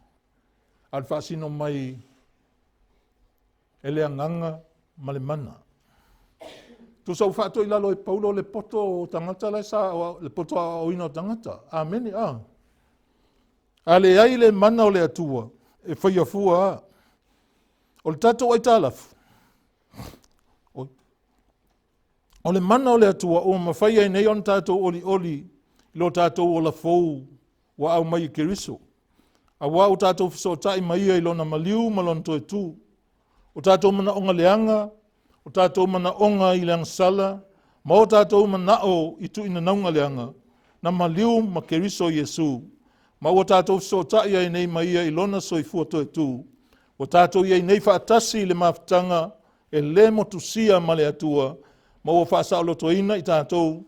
a o le faasino mai e le agaga ma le mana. Tusa ua faatoilalo e Paulo le poto o tagata la sa le poto aoaoina o tagata. Amene. Ah. A leai le mana o le Atua, e faia fua a. O le tatou aitalafu, o le mana o le Atua ua mafai ai nei ona tatou olioli i lo tatou ola fou ua aumai i Keriso. Auā ua tatou fesootai ma ia i lona maliu ma lona toe tū. O tatou manaoga leaga, o tatou manaoga i le agasala, ma o tatou manao i tuuinanauga leaga, na maliu ma Keriso Iesu, ma ua tatou fesootai ai nei ma ia i lona soifua toe tū. Ua tatou i ai nei faatasi i le mafutaga e lē motusia ma le Atua, ma ua faasaolotoina i tatou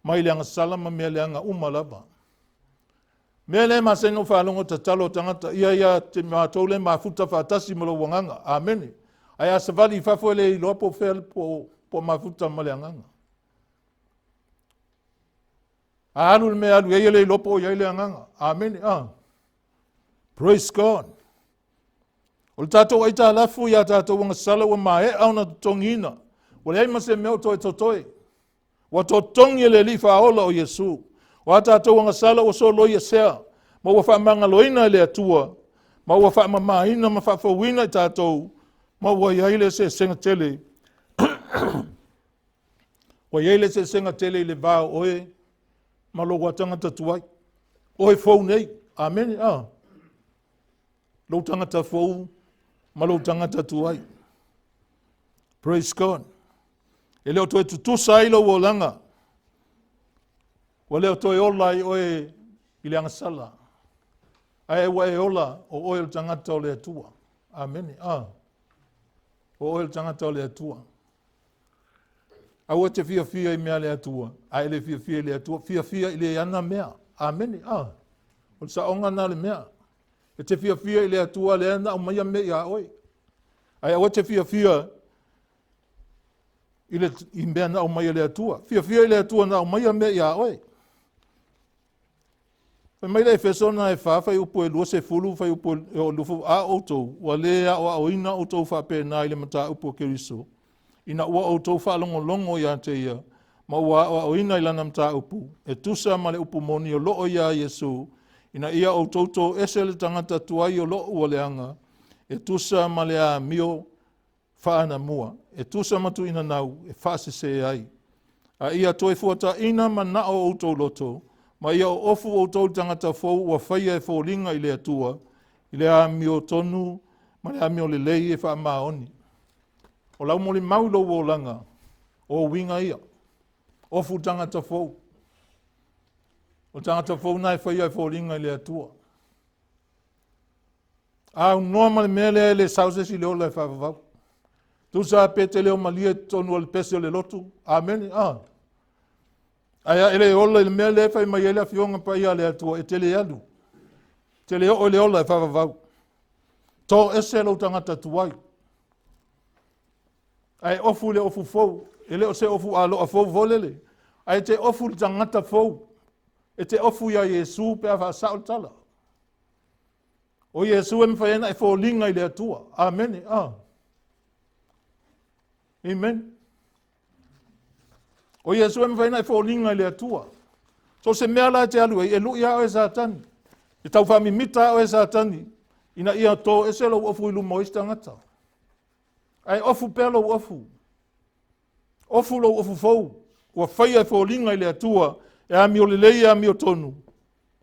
mai le agasala ma mea leaga uma lava. Mea lea e masani ona faalogo tatalo o tagata, ia ia te matou le mafuta faatasi ma lou agaga. Amene. Ae a savali i fafo e le iloa po o fea po o mafuta ma le agaga. A alu le mea alu i ai e le iloa po o i ai le agaga. Amene. Ah. Praise God. O le tatou aitalafu ia tatou agasala ua maea ona totogiina. Ua leai ma se mea o toe totoe. Ua totogi e le Alii Faaola o Iesu. O a tatou agasala ua soloi esea, ma ua faamagaloina e le Atua, ma ua faamamaina ma faafouina i tatou, ma ua i ai le eseesega tele. Ua i ai le eseesega tele i le va o oe ma lou tagata tuai. Oe fou nei. Amene. Ah. Lou tagata fou ma lou tagata tuai. Praise God. E le o toe tutusa ai lou olaga. Ua le o toe ola ai oe i le agasala. Ae ua e ola o oe o le tagata o le Atua. Amene. Ah. O oe o le tagata o le Atua. Aua te fiafia i mea a le Atua, ae le fiafia i le Atua, fiafia i le ana mea. Amene. Ah. O le saoga na le mea. E te fiafia i le Atua lea na aumaia mea ia oe. Ae aua te fiafia i, le, i mea na aumaia le Atua. Fiafia i le Atua na aumaia mea ia oe. Fai mai le Efeso na e fa, fai upu e 20, fai upu e o lufu, a outou, ua lē aoaoina outou faapena i le mataupu o Keriso, ina ua outou faalogologo ia te ia, ma ua aoaoina i lana mataupu, e tusa ma le upu moni o loo iā Iesu, ina ia outou toese le tagata tuai o loo ua leaga, e tusa ma le amio faanamua, e tusa ma tuuinanau e faasesē ai. A ia toe fuataina manao o outou loto, ma ia oofu outou i le tagata fou ua faia e foliga i le Atua, i le amiotonu ma le amiolelei e faamaoni. O lau molimau i lou olaga, o uiga ia. Ofu le tagata fou. O le tagata fou na e faia e foliga i le Atua. A aunoa ma le mea lea e le sao se isi le ola e faavavau. Tusa pe te leo malie totonu o le pese o le lotu. Amene. Ah. Ae a e le ola i le mea lea e fai mai ai le Afioga Paia a le Atua, e te le alu. Te le oo i le ola e faavavau. To ese lou tagata tuai. Ae ofu i le ofu fou. E le o se ofu aloa fou foi lele. Ae te ofu i le tagata fou. E te ofu iā Iesu pe a faasao le tala. O Iesu e mafai ai ona e foliga i le Atua. Amene. Ah. Amen. O Iesu e mafai ona e foliga i le Atua. So se mea la e te alu ai, e lui a oe Satani. E tau faamimita a oe Satani, ina ia tō ese lou ofu i luma o isi tagata. Ae ofu pea lou ofu. Ofu lou ofu fou, ua faia e foliga i le Atua, e amio lelei e amiotonu,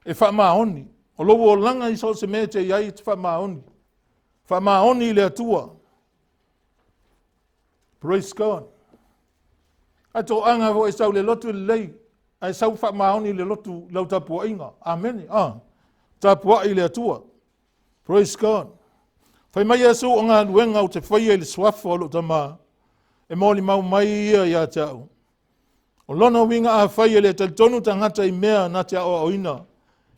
e faamaoni. O lou olaga i so o se mea e te i ai e te faamaoni. Faamaoni i le Atua. Praise God. Ae toaga foi e sau i le lotu lelei, ae sau faamaoni i le lotu i lau tapuaiga. Amene. Ah. Tapuai i le Atua. Praise God. Fai mai Iesu o galuega ou te faia i le suafa o lou Tama, e molimau mai ia ia te au. O lona uiga afai e le talitonu tagata i mea na te aoaoina,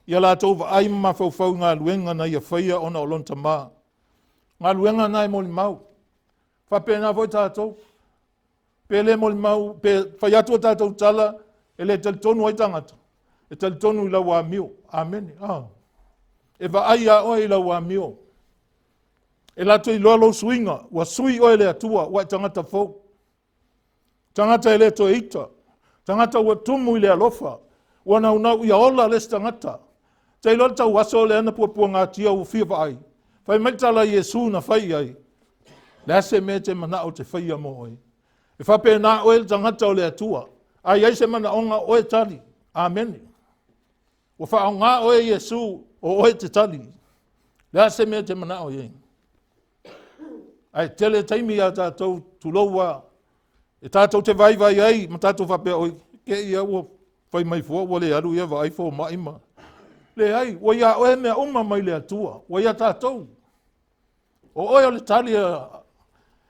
ia latou vaai ma mafaufau i galuega na ia faia ona o lona Tama. Galuega na e molimau. Faapena foi tatou. Pe le molimau, pe fai atu a tatou tala, e le talitonu ai tagata, e talitonu i lau amio. Amene. Ah. E vaai ia oe i lau amio. E latou iloa lou suiga, ua sui oe e le Atua, ua e tagata fou. Tagata e le toe ita. Tagata ua tumu i le alofa. Ua naunau ia ola le isi tagata. Te iloa le tauaso lea na puapuagatia ua fia vaai. Fai mai le tala a Iesu na fai i ai. Le a se mea e te manao te faia mo oe. E faapena oe le tagata o le Atua. A i ai se manaoga oe tali. Amene. Ua faaaoga oe Iesu o oe te tali. Le a se mea e te manao i ai. Ae tele taimi iā tatou, tulou lava, e tatou te vaivai ai ma tatou faapea, oi, ke ia ua fai mai fua ua le alu ia vaai fomai ma... Leai, ua ia oe mea uma mai le Atua, ua ia tatou. O oe o le tali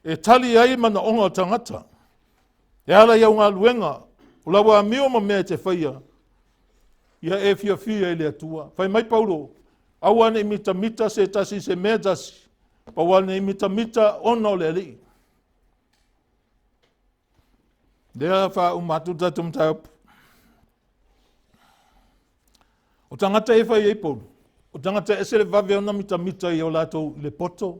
e tali ai manaoga o tagata. E ala i au galuega, o lau amio ma mea e te faia, ia e fiafia i le Atua. Fai mai Paulo, aua ne i mitamita se tasi i se mea tasi, pau lava ne i mitamita ona o le Alii. Lea faauma atu le tatou mataupu. O tagata e fai ai Paulo, o tagata e ese le vave ona mitamita i o latou i le poto,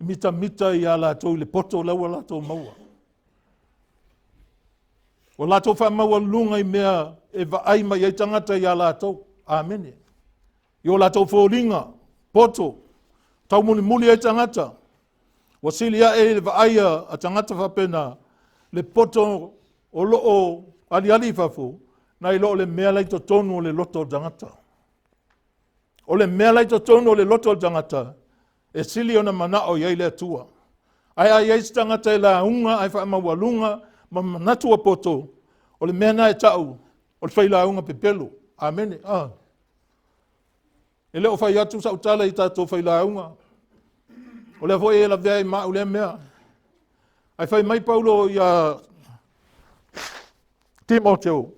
mitamita ia latou i le poto la ua latou maua. Ua latou faamaualuga i mea e vaai mai ai tagata iā latou. Amene. I o latou foliga, poto, taumulimuli ai tagata. Ua sili ae i le vaai a tagata faapena le poto o lo o aliali i fafo, nai lo o le mea la i totonu o le loto o le tagata. O le mea la i totonu o le loto o le tagata, e sili ona manao i ai le Atua. Ae a i ai se tagata e lauga ae faamaualuga ma manatu ua poto, o le mea lena e tau o le failauga pepelo. Amene. Ah. E le o fai atu sau tala i tatou failauga. O lea foi e lavea ai ma au lea mea. Ae fai mai Paulo ia Timoteo,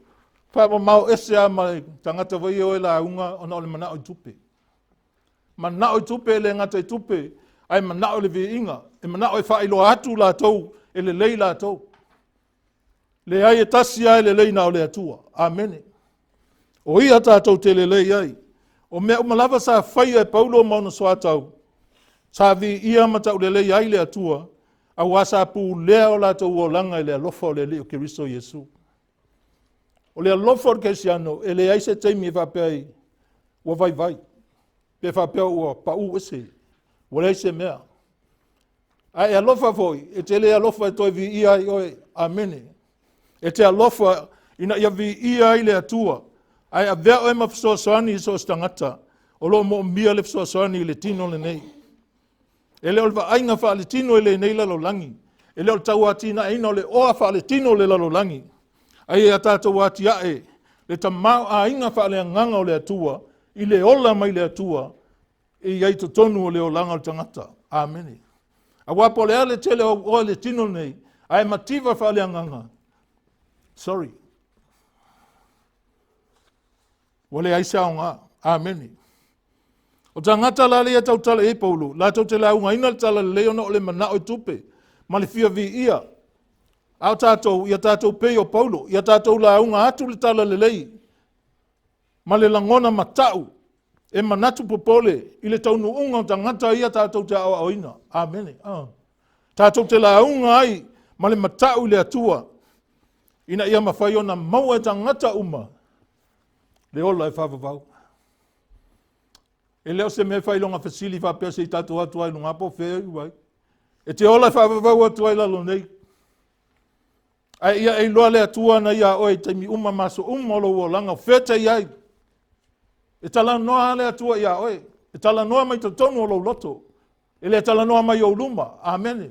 faamamao ese lava ma tagata foi ia o e lauga ona o le manao i tupe. Manao i tupe e le gata i tupe, ae manao i le viiga. E manao e faailoa atu latou, e lelei latou. Leai, e tasi lava e lelei na o le Atua. Amene. O ia tatou te lelei ai. O mea uma lava sa faia e Paulo ma ona soatau, sa viia ma taulelei ai le Atua, auā sa pulea o latou olaga i le alofa o le Alii o Keriso Iesu. O le alofa o le Kerisiano, e leai se taimi e faapea ai ua vaivai, pe faapea ua pau ese, ua leai se mea. Ae e alofa foi, e te le alofa e toe viia ai oe. Amene. E te alofa ina ia viia ai le Atua, ae avea oe ma fesoasoani i so o se tagata o lo o moomia le fesoasoani i le tino lenei. E le o le vaaiga faaletino i lenei lalolagi, e le o le tauatinaeina o le oa faaletino o le lalolagi, ae ia tatou atiae le tamaoaiga faaleagaga o le Atua i le ola mai le Atua e i ai totonu o le olaga o le tagata. Amene. Aua po o le a le tele o oa i le tino lenei, ae mativa faaleagaga. Sorry. Ua leai se aoga. Amene. O tagata la lea e tautala i ai Paulo, latou te laugaina le tala lelei ona o le manao i tupe ma le fia viia. A o tatou, ia tatou pei o Paulo, ia tatou lauga atu le tala lelei ma le lagona matau e manatu popole i le taunuuga o tagata ia tatou te aoaoina. Amene. Ah. Tatou te lauga ai ma le matau i le Atua ina ia mafai ona maua e tagata uma le ola e faavavau. E le o se mea e failoga fesili faapea se i tatou atu ai luga po o fea e iu ai. E te ola e faavavau atu ai lalo nei. Ae ia e iloa le Atua na ia oe i taimi uma ma aso uma o lou olaga, o fea te i ai. E talanoa le Atua ia oe. E talanoa mai totonu o lou loto. E le talanoa mai ou luma. Amene.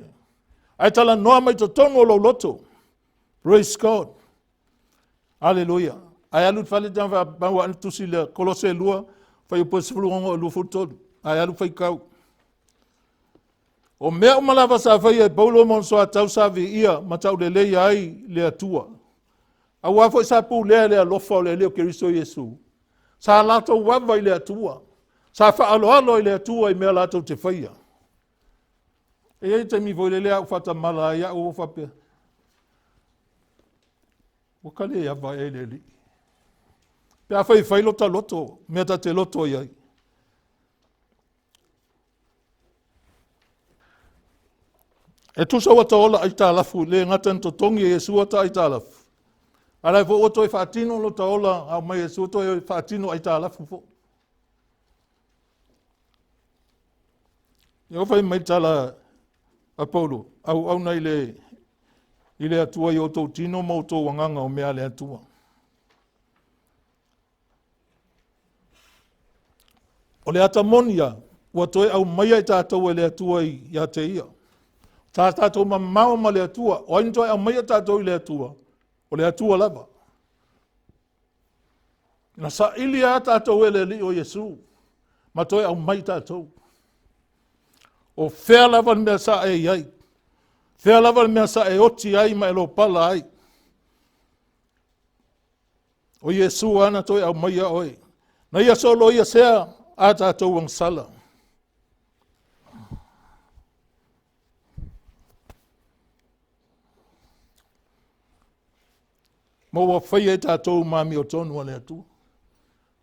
Ae talanoa mai totonu o lou loto. Praise God. Aleluia. Ae alu i le fale tama faapau ane tusi lea Kolose 2 fuaiupu 16 e 23. Ae alu faitau. O mea uma lava sa faia e Paulo ma ona soatau sa viia ma tauleleia ai le Atua. Auā foi sa pulea e le alofa o le Alii o Keriso Iesu. Sa latou ava i le Atua. Sa faaaloalo i le Atua i mea latou te faia. E i ai taimi foi lele a ou faatamala ai au ua faapea, ua ka le ava ea i le Alii. Pe afai e fai lota loto, mea ta te loto i ai. E tusa ua ta ola aitalafu, le gata na totogi e Iesu ta aitalafu, a la foi ua toe faatino lota ola a mai Iesu toe faatino aitalafu foi. Ia fai mai tala a Paulo, auauna i le i le Atua i outou tino ma outou agaga o mea a le Atua. O le ata moni ia, ua toe aumaia i tatou e le Atua ia te ia. Sa tatou mamao ma le Atua. O ai na toe aumaia tatou i le Atua? O le Atua lava. Na saili lava tatou e le Alii o Iesu, ma toe aumai tatou. O fea lava le mea sa e i ai? Fea lava le mea sa e oti ai ma e lopala ai? O Iesu lava na toe aumaia oe. Na ia soloia sea a tatou agasala. Ma ua faia i tatou ma amiotonu a le Atua.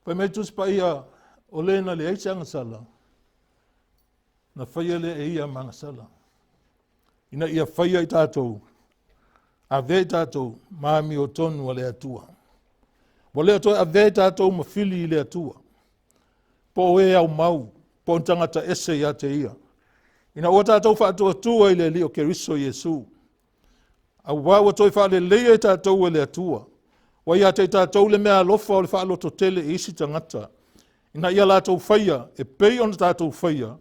Fai mai Tusi Paia, o le na leai se agasala, na faia lea e ia ma agasala, ina ia faia i tatou, avea i tatou ma amiotonu a le Atua. Ua le o toe avea i tatou ma fili i le Atua, po o e aumau, po o ni tagata ese ia te ia, ina ua tatou faatuatua i le Alii o Keriso Iesu, auā ua toe faaleleia i tatou e le Atua, ua ia te i tatou le mea alofa o le faalototele i isi tagata, ina ia latou faia e pei ona tatou faia,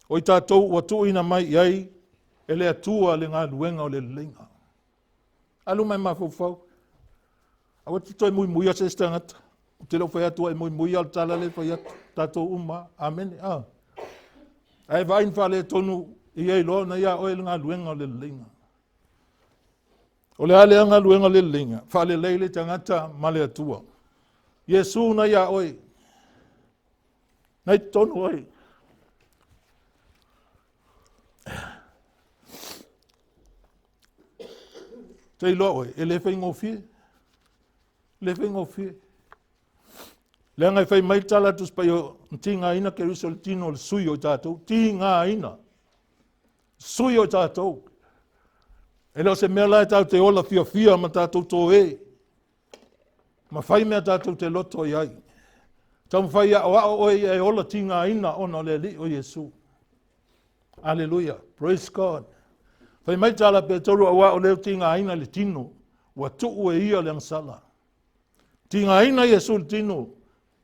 o i tatou ua tuuina mai i ai e le Atua le galuega o le leleiga. Alu ma e mafaufau. Aua te toe muimuia se isi tagata. Ou te le o fai atu ai muimuia o le tala lea e fai atu. Tatou uma. Amene. Ah. Ae vaai ni faaletonu e ia iloa ona ia oe le galuega o le leleiga. O le a lea galuega o le leleiga? Faalelei le tagata ma le Atua. Iesu na ia oe. Na i totonu oe. Te iloa oe, e le faigofie. E le faigofie. Leaga e fai mai le tala a Tusi Paia, na tigaina Keriso i le tino o le sui o i tatou. Tigaina. Sui o i tatou. E le o se mea la e tatou te ola fiafia ma tatou toe. Ma fai mea tatou te loto i ai. Taumafai e aoao oe ia e ola tigaina ona o le Alii o Iesu. Aleluia. Praise God. Fai mai tala Petoro auā o lea tigaina le tino, ua tuu e ia le agasala. Tigaina Iesu le tino,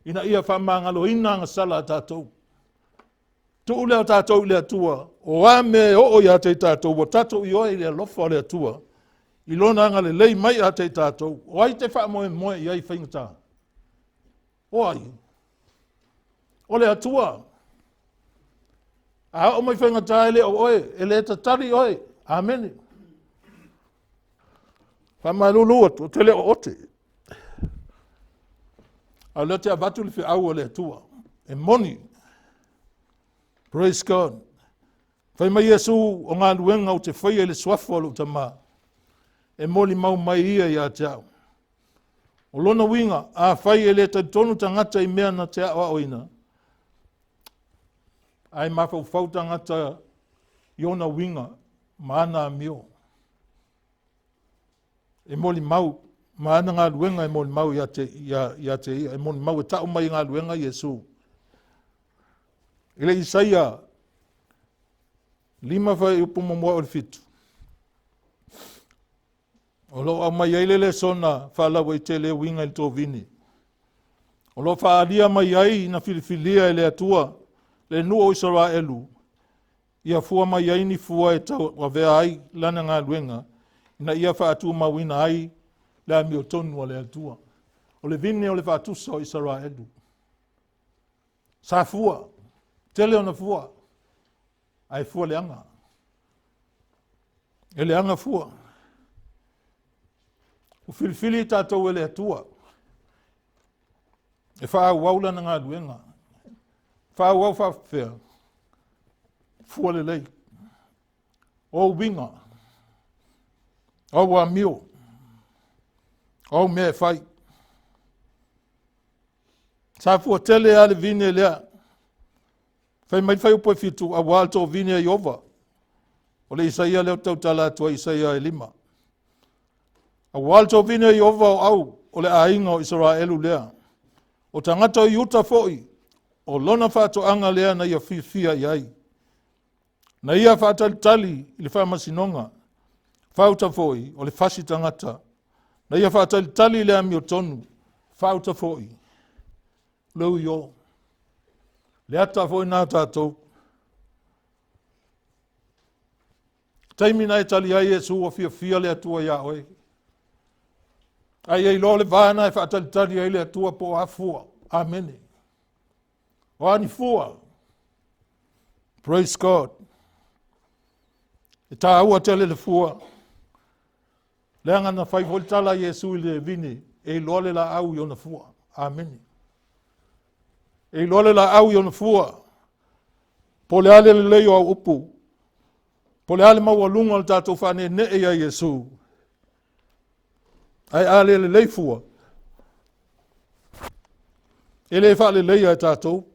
ina ia faamagaloina agasala a tatou. Tuu lea o tatou i le Atua, o a mea e oo ia te i tatou, ua tatou ioe i le alofa o le Atua, i lona agalelei mai ia te i tatou. O ai te faamoemoe i ai faigata? O ai? O le Atua. A oo mai faigata e le o oe, e le tatali oe. Amene. Faamalulu atu, ou te le o ote. A o lea te avatu le feau a le Atua. E moni. Praise God. Fai mai Iesu, o galuega ou te faia i le suafa o lou Tama, e molimau mai ia ia te au. O lona uiga, afai e le talitonu tagata i mea na te aoaoina, ae mafaufau tagata i ona uiga ma ana amio, e molimau ma ana galuega e molimau ia te ia, ia te ia, e molimau e tau mai i galuega Iesu. I le Isaia 5 fuaiupu muamua o le 7, o lo o aumai ai le lesona faalauaitele e uiga i le tovine. O lo o faaalia mai ai na filifilia e le Atua le nuu o Isaraelu ia fua mai ai ni fua e tauavea ai lana galuega ina ia faatumauina ai le amiotonu a le Atua. O le vine o le faatusa o Isaraelu. Sa fua, tele ona fua, ae fua leaga. E leaga fua. Ua filifili tatou e le Atua e faaauau lana galuega. Faaauau faapefea? Fua lelei. O ou uiga, o au amio, o au mea e fai. Sa fua tele lava le vine lea. Fai mai le fuaiupu e 7, auā le tovine a Ieova. O le Isaia lea ou te tautala atu ai, Isaia e 5. Auā le tovine a Ieova o au, o le aiga o Isaraelu lea. O tagata o Iuta foi, o lona faatoaga lea na ia fiafia i ai. Na ia faatalitali i le faamasinoga, faauta foi o le fasi tagata. Na ia faatalitali i le amiotonu, faauta foi le uio. Le ata foi lena a tatou. Taimi na e tali ai Iesu ua fiafia le Atua iā oe. Ae ia iloa le va na e faatalitali ai le Atua po o a fua. Amene. O a ni fua. Praise God. E tāua tele le fua. Leaga na fai foi le tala a Iesu i le vine, e iloa le laau i ona fua. Amene. E iloa le laau i ona fua. Po o le a le lelei o au upu, po o le a le maualuga o le tatou faaneenee iā Iesu, ae a le lelei fua, e le faaleleia e tatou.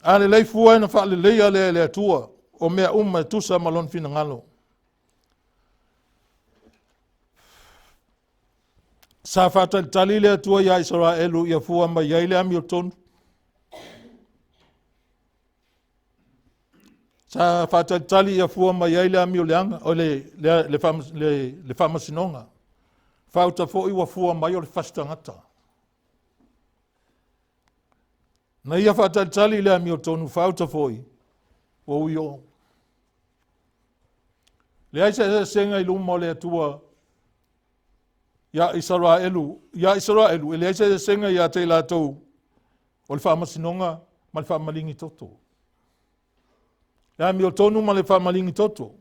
A lelei fua ona faaleleia lea e le Atua o mea uma e tusa ma lona finagalo. Sa faatalitali le Atua iā Isaraelu ia fua mai ai le amiotonu. Sa faatalitali ia fua mai ai le amio leaga, o le faamasinoga. Faauta foi ua fua mai o le fasi tagata. Na ia faatalitali i le amiotonu, faauta foi ua uio. Leai se eseesega i luma o le Atua ia Isaraelu, ia Isaraelu, e leai se eseesega ia te i latou o le faamasinoga ma le faamaligi toto. Le amiotonu ma le faamaligi toto.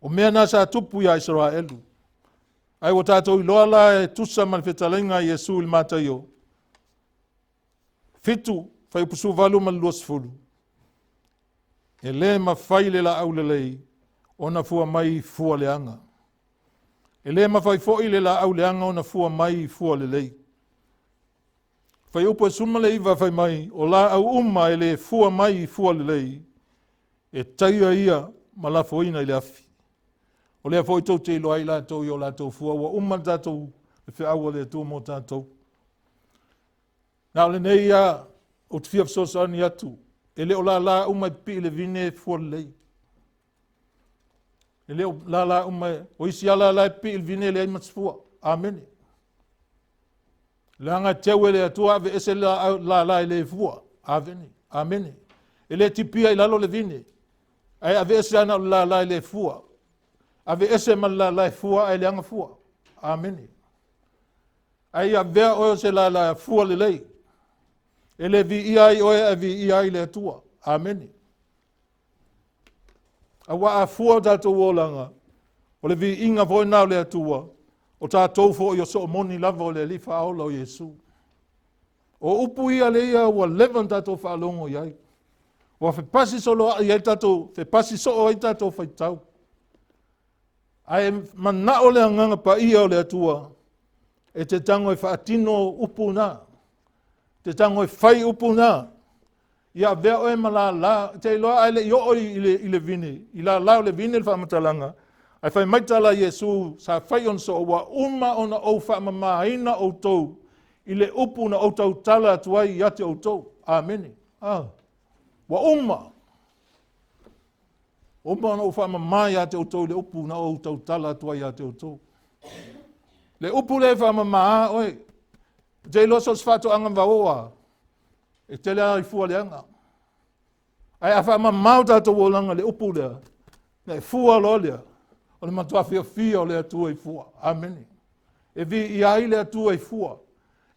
O mea na sa tupu ia Isaraelu. Ae ua tatou iloa la e tusa ma le fetalaiga a Iesu i le Mataio 7, fuaiupu 18 ma le 20. E le mafai le laau lelei ona fua mai i fua leaga. E le mafai foi le laau leaga ona fua mai i fua lelei. Fuaiupu e 19 fai mai, o laau uma e le fua mai i fua lelei, e taia ia ma lafoina i le afi. O lea foi tou te iloa ai latou i o latou fua, ua uma le tatou le feau a le Atua mo tatou. Na o lenei ia ou te fia fesoasoani atu, e le o lala uma e pipii le vine e fua lelei. E le o lala uma, o isi lava lala e pipii le vine e leai ma se fua. Amene. Leaga e teu e le Atua aveese le lala e le fua. Amene. Amene. E le tipia i lalo le vine, ae aveese ana o le lala e le fua. Aveese ma le lala e fua ae leaga fua. Amene. Ae ia avea oe o se lala fua lelei. E le viia ai oe ae viia ai le Atua. Amene. Aua a fua o tatou olaga, o le viiga foi lena o le Atua, o tatou foi o soomoni lava o le Alii Faaola o Iesu. O upu ia lea ua leva ona tatou faalogo i ai. Ua fepasi soloai ai tatou, fepasi soo ai tatou faitau. Ae manao le agaga paia o le Atua e te tago e faatino upu na. Te tago e fai upu na. Ia avea oe ma lala, te iloa ae le i oo i le vine, i lala o le vine le faamatalaga. Ae fai mai tala a Iesu sa fai ona soo, ua uma ona ou faamamaina outou i le upu na ou tautala atu ai ia te outou. Amene. Ah, ua uma. Uma ona ou faamama ia te outou i le upu na ou tautala atu ai ia te outou. Le upu lea e faamama oe. Ou te iloa so o se faatoaga vaoa, e tele lava i fua leaga. Ae a faamamao tatou olaga i le upu lea, na e fua loa lea, o le matua fiafia o le Atua i fua. Amene. E viia ai le Atua i fua.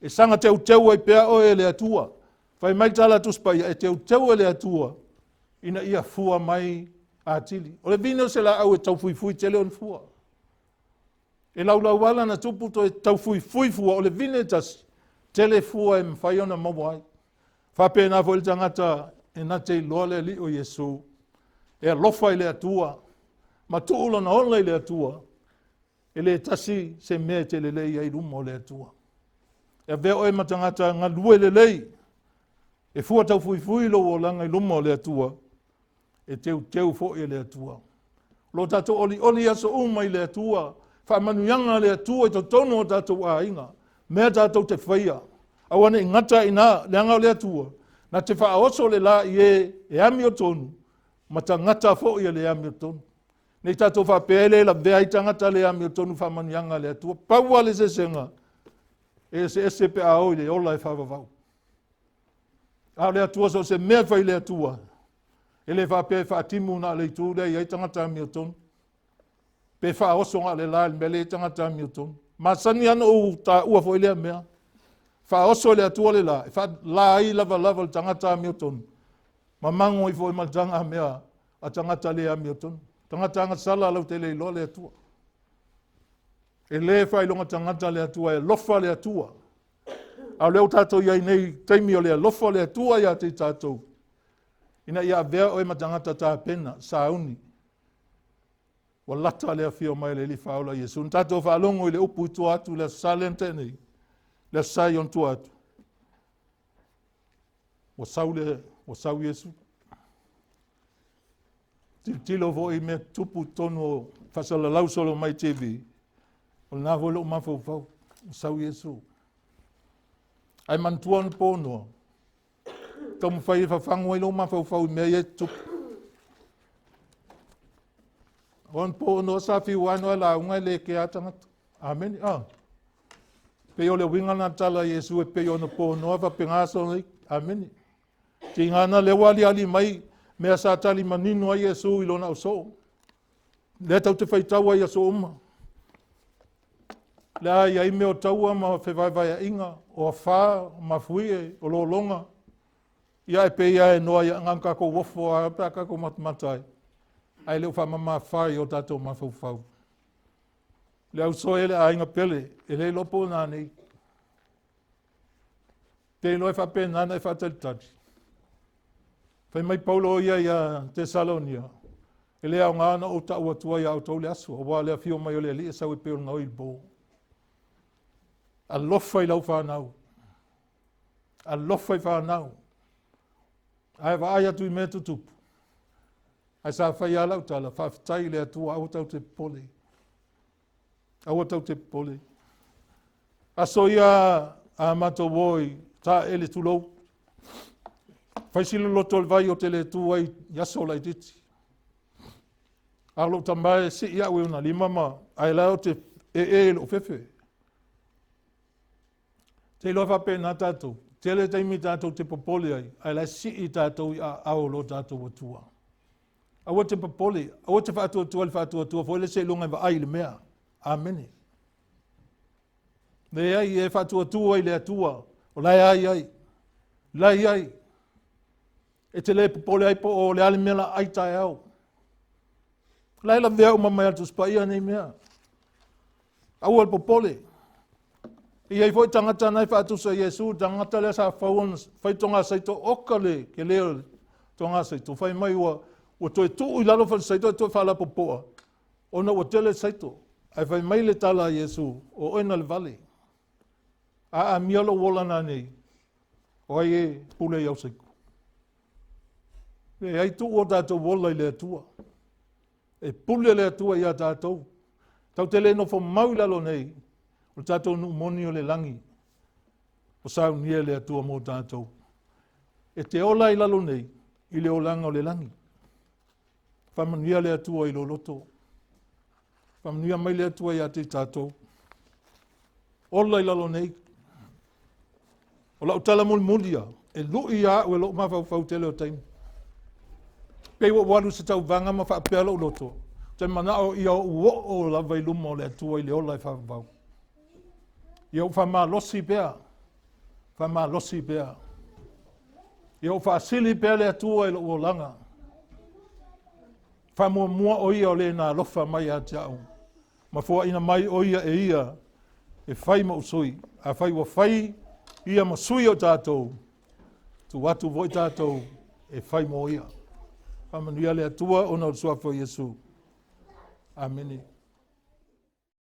E saga teuteu ai pea oe e le Atua. Fai mai le tala a Tusi Paia, e teuteu e le Atua ina ia fua mai atili. O le vine o se laau e taufuifui tele ona fua. E laulau lava lana tupu toe taufuifui fua, o le vine e tasi, tele fua e mafai ona maua ai. Faapena foi le tagata e na te iloa le Alii o Iesu, e alofa i le Atua, ma tuu lona ola i le Atua, e le tasi se mea e te lelei ai i luma o le Atua. E avea oe ma tagata galue lelei, e fua taufuifui lou olaga i luma o le Atua, e teuteu foi e le Atua. O lo tatou olioli i aso uma i le Atua, faamanuiaga a le Atua i totonu o tatou aiga, mea tatou te faia, aua ne i gata i ina, leaga o le Atua, na te faaoso le la i e e amiotonu, ma tagata foi e le amiotonu. Ne i tatou faapea e le lavea ai tagata le amiotonu i faamanuiaga a le Atua. Pau lava le eseesega, e eseese pe a o i le ola e faavavau. A o le Atua, so o se mea e fai i le Atua, e le faapea e faatimu na o le itu lea e i ai tagata amiotonu, pe faaoso na o le la i le mea lea e i ai tagata amiotonu. Masani lava ona ou taua foi lea mea. Faaoso e le Atua le la, e faala ai lavalava o le tagata amiotonu, ma mago ifo ai ma le tagamea a tagata le amiotonu. Tagata agasala lau te le iloa le Atua. E le faailoga tagata le Atua, e alofa le Atua. A o lea ua tatou i ai nei i taimi o le alofa o le Atua ia te i tatou, ina ia avea oe ma tagata tapena, sauni, ua lata le afio mai o le Alii Faaola Iesu. Na tatou faalogo i le upu i tua atu i le Aso Sa lea na tea nei, le Aso Sa i ona tua atu, ua sau, le, ua sau Iesu. Tilotilo foi i mea tutupu i totonu o faasalalau solo mai TV, o lena foi lou mafaufau, ua sau Iesu. Ae manatua ona po noa, taumafai e fafagu ai lou mafaufau i mea ia e tutupu. O ona po noa sa fiu lava e lauga e le kea lava tagata. Amene. Ah. Pei o le uiga lena tala a Iesu e pei ona po noa faapena aso nei. Amene. Tiga na lea ua aliali mai mea sa tali manino ai Iesu i lona ausoo. Lea tatou te faitau ai i aso uma. Le a i ai mea o taua ma fevaevaeaiga, o afa, o mafuie, o lologa. Ia e pei lava e noa ia na ona tatou ofo lava pe a tatou matamata ai, ae le o faamamafa i o tatou mafaufau. Le auso e le aiga pele, e le iloa po o nanei. Te iloa e faapena ona e faatalitali. Fai mai Paulo ia ia Tesalonia, e le aoga ona ou tau atua ia outou le aso, aua o le afio mai o le Alii e sau e pei o le gaoi i le po. Alofa i lau fanau. Alofa i fanau. Ae vaai atu i mea tutupu. Ae sa fai lava lau tala, faafetai i le Atua, aua tatou te popole. Aua tatou te popole. Aso ia a matou o i taele tulou. Fai si loloto o le vai o te le tu ai i aso laitiiti. A o lou tama e sii au e ona lima ma ae la ou te ee i lou fefe. Te iloa faapena tatou. Tele taimi tatou te popole ai, ae la e sii tatou i aao o lo tatou Atua. Aua te popole, aua te faatuatua i le faatuatua foi lea seiloga e vaai i le mea. Amene. Leai, e faatuatua i le Atua, o la e a i ai. La e i ai. E te le popole ai po o le a le mea la ai taeao. La e lavea uma mai a le Tusi Paia nei mea. Aua le popole. E i ai foi tagata na e faatusa i Iesu, le tagata lea sa fau ona fai togasaito, oka le tele o le togasaito, fai mai ua, ua toe tuu i lalo falesaito ae toe faalapopoa, ona ua tele saito. Ae fai mai le tala a Iesu, o oe na le vale. A amia lou ola nanei, o ai e pule i au saito? Leai, tuu o tatou ola i le Atua. E pule le Atua ia tatou. Tatou te le nofo mau i lalo nei, o le tatou nuu moni o le lagi, o saunia e le Atua mo tatou. E te ola i lalo nei, i le olaga o le lagi. Faamanuia le Atua i lou loto. Faamanuia mai le Atua ia te i tatou. Ola i lalo nei. O lau tala mulimuli ia, e lu'i ia au e lou mafaufau tele o taimi. Pei ua ou alu i se tauvaga ma faapea lou loto, ou te manao ia ou oo lava i luma o le Atua i le ola e faavavau. Ia ou faamalosi pea, faamalosi pea. Ia ou faasili pea le Atua i lou olaga. Faamuamua o ia o le na alofa mai ia te au, ma foaina mai o ia e ia e fai ma ou sui. Afai ua fai ia ma sui o tatou, tuu atu foi tatou e fai mo ia. Faamanuia le Atua ona o le suafa o Iesu. Amene.